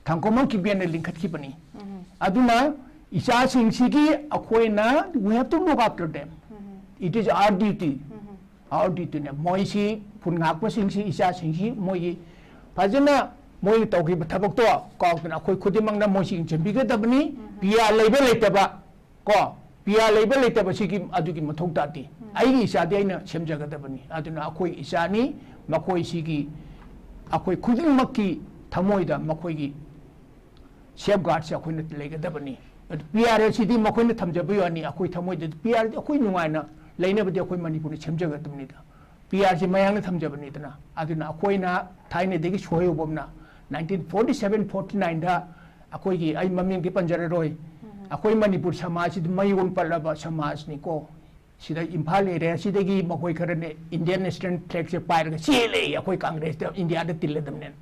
ꯊꯥꯡꯀꯣꯃꯜ ꯀꯤꯕꯦꯟꯅ ꯂꯤꯡꯈꯠꯈꯤꯕꯅꯤ꯫ ꯎꯝ꯫ ꯑꯗꯨꯅ ꯏꯆꯥꯁꯤꯡꯁꯤꯒꯤ ꯑꯩꯈꯣꯏꯅ, we have to look after them. Um. It is our duty. Um. Our duty ꯅꯦ꯫ ꯃꯣꯏꯁꯤ, ꯈꯨꯟ ꯉꯥꯛꯄꯁꯤꯡꯁꯤ, ꯏꯆꯥꯁꯤꯡꯁꯤ ꯃꯣꯏꯒꯤ ꯐꯖꯅ ꯃꯣꯏꯅ ꯇꯧꯈꯤꯕ ꯊꯕꯛꯇꯣ ꯀꯥꯎꯗꯅ ꯑꯩꯈꯣꯏ ꯈꯨꯗꯤꯡꯃꯛꯅ ꯃꯣꯏꯁꯤ ꯌꯦꯡꯁꯤꯟꯕꯤꯒꯗꯕꯅꯤ꯫ ꯄꯤ ꯑꯥꯔ ꯂꯩꯕ ꯂꯩꯇꯕ ꯀꯣ, ꯄꯤ ꯑꯥꯔ ꯂꯩꯕ ꯂꯩꯇꯕꯁꯤꯒꯤ ꯑꯗꯨꯒꯤ ꯃꯊꯧ ꯇꯥꯗꯦ꯫ ꯑꯩꯒꯤ ꯏꯆꯥꯗꯤ ꯑꯩꯅ ꯁꯦꯝꯖꯒꯗꯕꯅꯤ꯫ ꯑꯗꯨꯅ ꯑꯩꯈꯣꯏ ꯏꯆꯥꯅꯤ, ꯃꯈꯣꯏꯁꯤꯒꯤ ꯑꯩꯈꯣꯏ ꯈꯨꯗꯤꯡꯃꯛꯀꯤ ꯊꯃꯣꯏꯗ ꯃꯈꯣꯏꯒꯤ ꯁꯦꯐ ꯒꯥꯔꯗꯁꯦ ꯑꯩꯈꯣꯏꯅ ꯂꯩꯒꯗꯕꯅꯤ꯫ ꯑꯗꯨ ꯄꯤ ꯑꯥꯔ ꯑꯁꯤꯗꯤ ꯃꯈꯣꯏꯅ ꯊꯝꯖꯕꯒꯤ ꯋꯥꯅꯤ, ꯑꯩꯈꯣꯏ ꯊꯃꯣꯏꯗꯗꯤ ꯄꯤ ꯑꯥꯔꯗꯤ ꯑꯩꯈꯣꯏ ꯅꯨꯡꯉꯥꯏꯅ ꯂꯩꯅꯕꯗꯤ ꯑꯩꯈꯣꯏ ꯃꯅꯤꯄꯨꯔꯅ ꯁꯦꯝꯖꯒꯗꯕꯅꯤꯗ꯫ ꯄꯤ ꯑꯥꯔꯁꯤ ꯃꯌꯥꯝꯅ ꯊꯝꯖꯕꯅꯤꯗꯅ꯫ ꯑꯗꯨꯅ ꯑꯩꯈꯣꯏꯅ ꯊꯥꯏꯅꯗꯒꯤ ꯁꯣꯏꯍꯧꯕ ꯑꯃꯅ nineteen forty seven forty nineꯗ ꯑꯩꯈꯣꯏꯒꯤ, ꯑꯩ ꯃꯃꯤꯡꯗꯤ ꯄꯟꯖꯔꯔꯣꯏ, ꯑꯩꯈꯣꯏ ꯃꯅꯤꯄꯨꯔ ꯁꯃꯥꯖꯁꯤꯗꯤ ꯃꯩ ꯑꯣꯟ ꯄꯠꯂꯕ ꯁꯃꯥꯖꯅꯤꯀꯣ꯫ ꯁꯤꯗ ꯏꯝꯐꯥꯜ ꯑꯦꯔꯤꯌꯥꯁꯤꯗꯒꯤ ꯃꯈꯣꯏ ꯈꯔꯅ ꯏꯟꯗꯤꯌꯥꯟ ꯅꯦꯁꯅꯦꯜ ꯐ꯭ꯂꯦꯒꯁꯦ ꯄꯥꯏꯔꯒ ꯆꯦꯜꯂꯦ, ꯑꯩꯈꯣꯏ ꯀꯪꯒ꯭ꯔꯦꯁꯇ ꯏꯟꯗꯤꯌꯥꯗ ꯇꯤꯜꯂꯗꯕꯅꯦꯅ꯫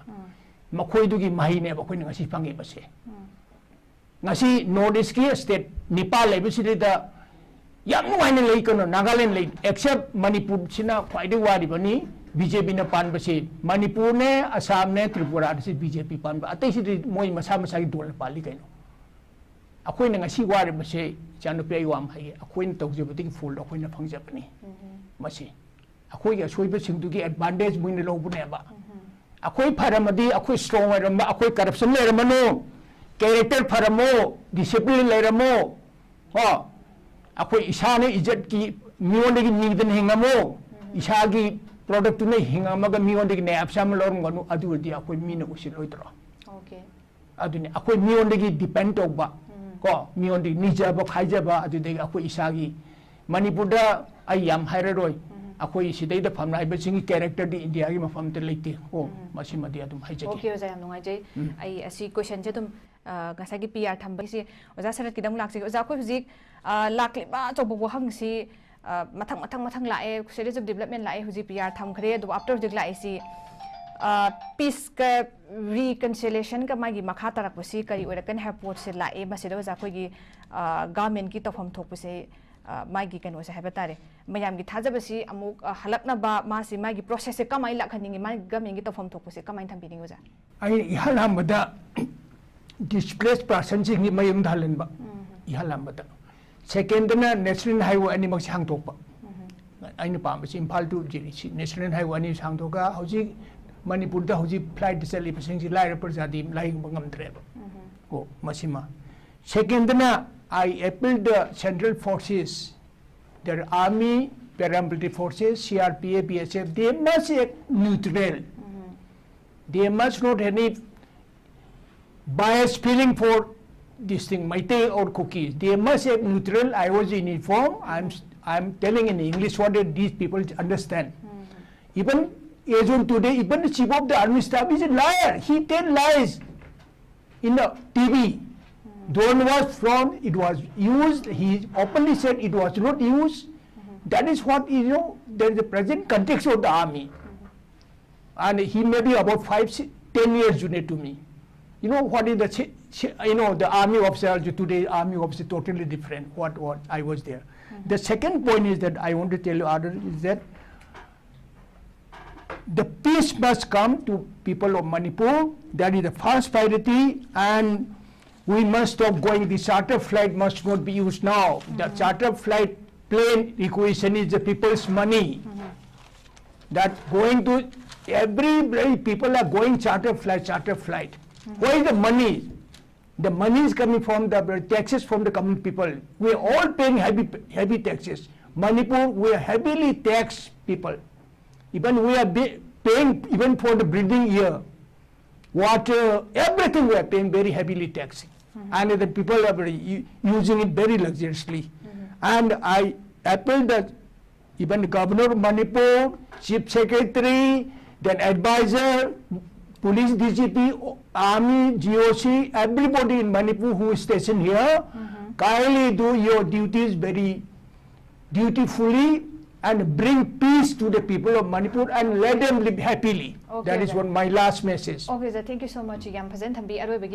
ꯃꯈꯣꯏꯗꯨꯒꯤ ꯃꯍꯩꯅꯦꯕ ꯑꯩꯈꯣꯏꯅ ꯉꯁꯤ ꯐꯪꯉꯤꯕꯁꯦ꯫ ꯉꯁꯤ ꯅꯣꯔꯠ ꯏꯁꯀꯤ ꯁ꯭ꯇꯦꯠ ꯅꯤꯄꯥꯜ ꯂꯩꯕꯁꯤꯗꯩꯗ ꯌꯥꯝ ꯅꯨꯡꯉꯥꯏꯅ ꯂꯩ ꯀꯩꯅꯣ, ꯅꯥꯒꯥꯂꯦꯟ ꯂꯩ, ꯑꯦꯛꯁꯦꯞ ꯃꯅꯤꯄꯨꯔꯁꯤꯅ ꯈ꯭ꯋꯥꯏꯗꯒꯤ ꯋꯥꯔꯤꯕꯅꯤ꯫ ꯕꯤ ꯖꯦ ꯄꯤꯅ ꯄꯥꯟꯕꯁꯤ ꯃꯅꯤꯄꯨꯔꯅꯦ, ꯑꯁꯥꯝꯅꯦ, ꯇ꯭ꯔꯤꯄꯨꯔꯥꯗꯁꯤ ꯕꯤ ꯖꯦ ꯄꯤ ꯄꯥꯟꯕ, ꯑꯇꯩꯁꯤꯗꯤ ꯃꯣꯏ ꯃꯁꯥ ꯃꯁꯥꯒꯤ ꯗꯣꯜꯅ ꯄꯥꯜꯂꯤ ꯀꯩꯅꯣ꯫ ꯑꯩꯈꯣꯏꯅ ꯉꯁꯤ ꯋꯥꯔꯤꯕꯁꯦ, ꯏꯆꯥꯅꯨꯄꯤ, ꯑꯩ ꯋꯥ ꯑꯃ ꯍꯥꯏꯒꯦ, ꯑꯩꯈꯣꯏꯅ ꯇꯧꯖꯕꯗꯒꯤ ꯐꯨꯜꯗꯣ ꯑꯩꯈꯣꯏꯅ ꯐꯪꯖꯕꯅꯤ꯫ ꯃꯁꯤ ꯑꯩꯈꯣꯏꯒꯤ ꯑꯁꯣꯏꯕꯁꯤꯡꯗꯨꯒꯤ ꯑꯦꯗꯚꯥꯟꯇꯦꯖ ꯃꯣꯏꯅ ꯂꯧꯕꯅꯦꯕ꯫ ꯑꯩꯈꯣꯏ ꯐꯔꯝꯃꯗꯤ ꯑꯩꯈꯣꯏ ꯁ꯭ꯇꯔꯣꯡ ꯑꯣꯏꯔꯝꯕ, ꯑꯩꯈꯣꯏ ꯀꯔꯞꯁꯟ ꯂꯩꯔꯝꯃꯅꯨ, ꯀꯦꯔꯦꯛꯇꯔ ꯐꯔꯝꯃꯣ, ꯗꯤꯁꯤꯄ꯭ꯂꯤꯟ ꯂꯩꯔꯝꯃꯣ, ꯀꯣ, ꯑꯩꯈꯣꯏ ꯏꯁꯥꯅ ꯏꯖꯠꯀꯤ ꯃꯤꯉꯣꯟꯗꯒꯤ ꯅꯤꯗꯅ ꯍꯤꯡꯉꯝꯃꯣ, ꯏꯁꯥꯒꯤ ꯄ꯭ꯔꯣꯗꯛꯇꯨꯅ ꯍꯤꯡꯉꯝꯃꯒ ꯃꯤꯉꯣꯟꯗꯒꯤ ꯅꯌꯥ ꯄꯩꯁꯥ ꯑꯃ ꯂꯧꯔꯝꯒꯅꯨ, ꯑꯗꯨ ꯑꯣꯏꯔꯗꯤ ꯑꯩꯈꯣꯏ ꯃꯤꯅ ꯎꯁꯤꯠꯂꯣꯏꯗ꯭ꯔꯣ? ꯑꯣꯀꯦ꯫ ꯑꯗꯨꯅꯤ ꯑꯩꯈꯣꯏ ꯃꯤꯉꯣꯟꯗꯒꯤ ꯗꯤꯄꯦꯟ ꯇꯧꯕ, ꯀꯣ, ꯃꯤꯉꯣꯟꯗꯒꯤ ꯅꯤꯖꯕ ꯈꯥꯏꯖꯕ, ꯑꯗꯨꯗꯒꯤ ꯑꯩꯈꯣꯏ ꯏꯁꯥꯒꯤ, ꯃꯅꯤꯄꯨꯔꯗ ꯑꯩ ꯌꯥꯝ ꯍꯥꯏꯔꯔꯣꯏ, ꯑꯩꯈꯣꯏ ꯁꯤꯗꯩꯗ ꯐꯝꯅ ꯍꯥꯏꯕꯁꯤꯡꯒꯤ ꯀꯦꯔꯦꯛꯇꯔꯗꯤ ꯏꯟꯗꯤꯌꯥꯒꯤ ꯃꯐꯝꯗ ꯂꯩꯇꯦ꯫ ꯑꯣ, ꯃꯁꯤꯃꯗꯤ ꯑꯗꯨꯝ ꯍꯥꯏꯖꯒꯦ꯫ ꯑꯣꯀꯦ ꯑꯣꯖꯥ, ꯌꯥꯝ ꯅꯨꯡꯉꯥꯏꯖꯩ꯫ ꯑꯩ ꯑꯁꯤ ꯀꯣꯏꯁꯟꯁꯦ ꯑꯗꯨꯝ, ꯑ, ꯉꯁꯥꯏꯒꯤ ꯄꯤ ꯑꯥꯔ ꯊꯝꯕꯒꯤꯁꯤ ꯑꯣꯖꯥ ꯁꯔꯠꯀꯤꯗ ꯑꯃꯨꯛ ꯂꯥꯛꯆꯒꯦ꯫ ꯑꯣꯖꯥ, ꯑꯩꯈꯣꯏ ꯍꯧꯖꯤꯛ, ꯑ, ꯂꯥꯛꯂꯤꯕ ꯑꯆꯧꯕ ꯋꯥꯍꯪꯁꯤ, ꯑ, ꯃꯊꯪ ꯃꯊꯪ ꯃꯊꯪ ꯂꯥꯛꯑꯦ, series of development ꯂꯥꯛꯑꯦ꯫ ꯍꯧꯖꯤꯛ ꯄꯤ ꯑꯥꯔ ꯊꯝꯈ꯭ꯔꯦ, ꯑꯗꯨꯕꯨ after ꯍꯧꯖꯤꯛ ꯂꯥꯛꯏꯁꯤ, ꯑ, ꯄꯤꯁꯀ ꯔꯤꯀꯟꯁꯤꯂꯦꯁꯟꯒ ꯃꯥꯒꯤ ꯃꯈꯥ ꯇꯥꯔꯛꯄꯁꯤ ꯀꯔꯤ ꯑꯣꯏꯔꯛꯀꯅꯤ ꯍꯥꯏꯕ ꯄꯣꯠꯁꯦ ꯂꯥꯛꯑꯦ꯫ ꯃꯁꯤꯗ ꯑꯣꯖꯥ ꯑꯩꯈꯣꯏꯒꯤ, ꯑ, ꯒꯚꯔꯟꯃꯦꯟꯠꯀꯤ ꯇꯧꯐꯝ ꯊꯣꯛꯄꯁꯦ, ꯑ, ꯃꯥꯒꯤ ꯀꯩꯅꯣꯁꯦ ꯍꯥꯏꯕ ꯇꯥꯔꯦ, ꯃꯌꯥꯝꯒꯤ ꯊꯥꯖꯕꯁꯤ ꯑꯃꯨꯛ, ꯑ, ꯍꯜꯂꯛꯅꯕ ꯃꯥꯁꯤ ꯃꯥꯒꯤ ꯄ꯭ꯔꯣꯁꯦꯁꯁꯦ ꯀꯃꯥꯏꯅ ꯂꯥꯛꯍꯟꯅꯤꯡꯉꯤ, ꯃꯥꯒꯤ ꯒꯚꯔꯟꯃꯦꯟꯠꯀꯤ ꯇꯧꯐꯝ ꯊꯣꯛꯄꯁꯦ ꯀꯃꯥꯏꯅ ꯊꯝꯕꯤꯅꯤꯡꯉꯤ ꯑꯣꯖꯥ? ꯑꯩ ꯏꯍꯥꯟ ꯍꯥꯟꯕꯗ ꯗꯤꯁꯄ꯭ꯂꯦꯁ ꯄꯥꯔꯁꯟꯁꯤꯡꯒꯤ ꯃꯌꯨꯝꯗ ꯍꯜꯍꯟꯕ, ꯏꯍꯥꯟ ꯍꯥꯟꯕꯗ꯫ ꯁꯦꯀꯦꯟꯗꯅ ꯅꯦꯁꯅꯦꯜ ꯍꯥꯏꯋꯦ ꯑꯅꯤꯃꯛꯁꯦ ꯍꯥꯡꯗꯣꯛꯄ꯫ ꯑꯩꯅ ꯄꯥꯝꯕꯁꯤ ꯏꯝꯐꯥꯜ ꯇꯨ ꯖꯤ ꯗꯤ ꯁꯤ ꯅꯦꯁꯅꯦꯜ ꯍꯥꯏꯋꯦ ꯑꯅꯤꯁꯦ ꯍꯥꯡꯗꯣꯛꯑꯒ ꯍꯧꯖꯤꯛ ꯃꯅꯤꯄꯨꯔꯗ ꯍꯧꯖꯤꯛ ꯐ꯭ꯂꯥꯏꯠꯇ ꯆꯠꯂꯤꯕꯁꯤꯡꯁꯤ ꯂꯥꯏꯔ ꯄ꯭ꯔꯖꯥꯗꯤ ꯂꯥꯌꯦꯡꯕ ꯉꯝꯗ꯭ꯔꯦꯕ꯫ ꯀꯣ, ꯃꯁꯤꯃ꯫ Secondꯅ, I appeal the central forces, the army, paramilitary forces, C R P F, B S F, they must act neutral. They must not any bias feeling for this thing, Meitei or Kuki. They must act neutral. I was in uniform. I'm, I'm telling in English what these people understand. Even as on today, even the chief of the army staff is a liar. He tell lies in the T V. Drone was flown, it was used. He openly said it was not used. That is what, you know, there is the present context of the army. And he may be about five, si- ten years junior to me. You know what is the, chi- chi- you know, the army officer, today army officer totally different, what, what I was there. The second point is that I want to tell you, Arun, is that the peace must come to people of Manipur. That is the first priority, and we must stop going. The charter flight must not be used now. The charter flight plane requisition is the people's money. That going to every, every people are going charter flight, charter flight. Where is the money? The money is coming from the taxes from the common people. We are all paying heavy, heavy taxes. Manipur, we are heavily taxed people. Even we are be, paying even for the breathing air, water, everything we are paying very heavily taxing. And the people are very, u- using it very luxuriously. And I appeal that even the governor of Manipur, chief secretary, then advisor, police D G P, army, G O C, everybody in Manipur who is stationed here, kindly do your duties very dutifully and bring peace to the people of Manipur and let them live happily. Okay, That is sir. What my last message. Okay, sir, thank you so much. ꯌꯥꯝ ꯐꯖꯅ ꯊꯝꯕꯤ꯫ ꯑꯔꯣꯏꯕꯒꯤ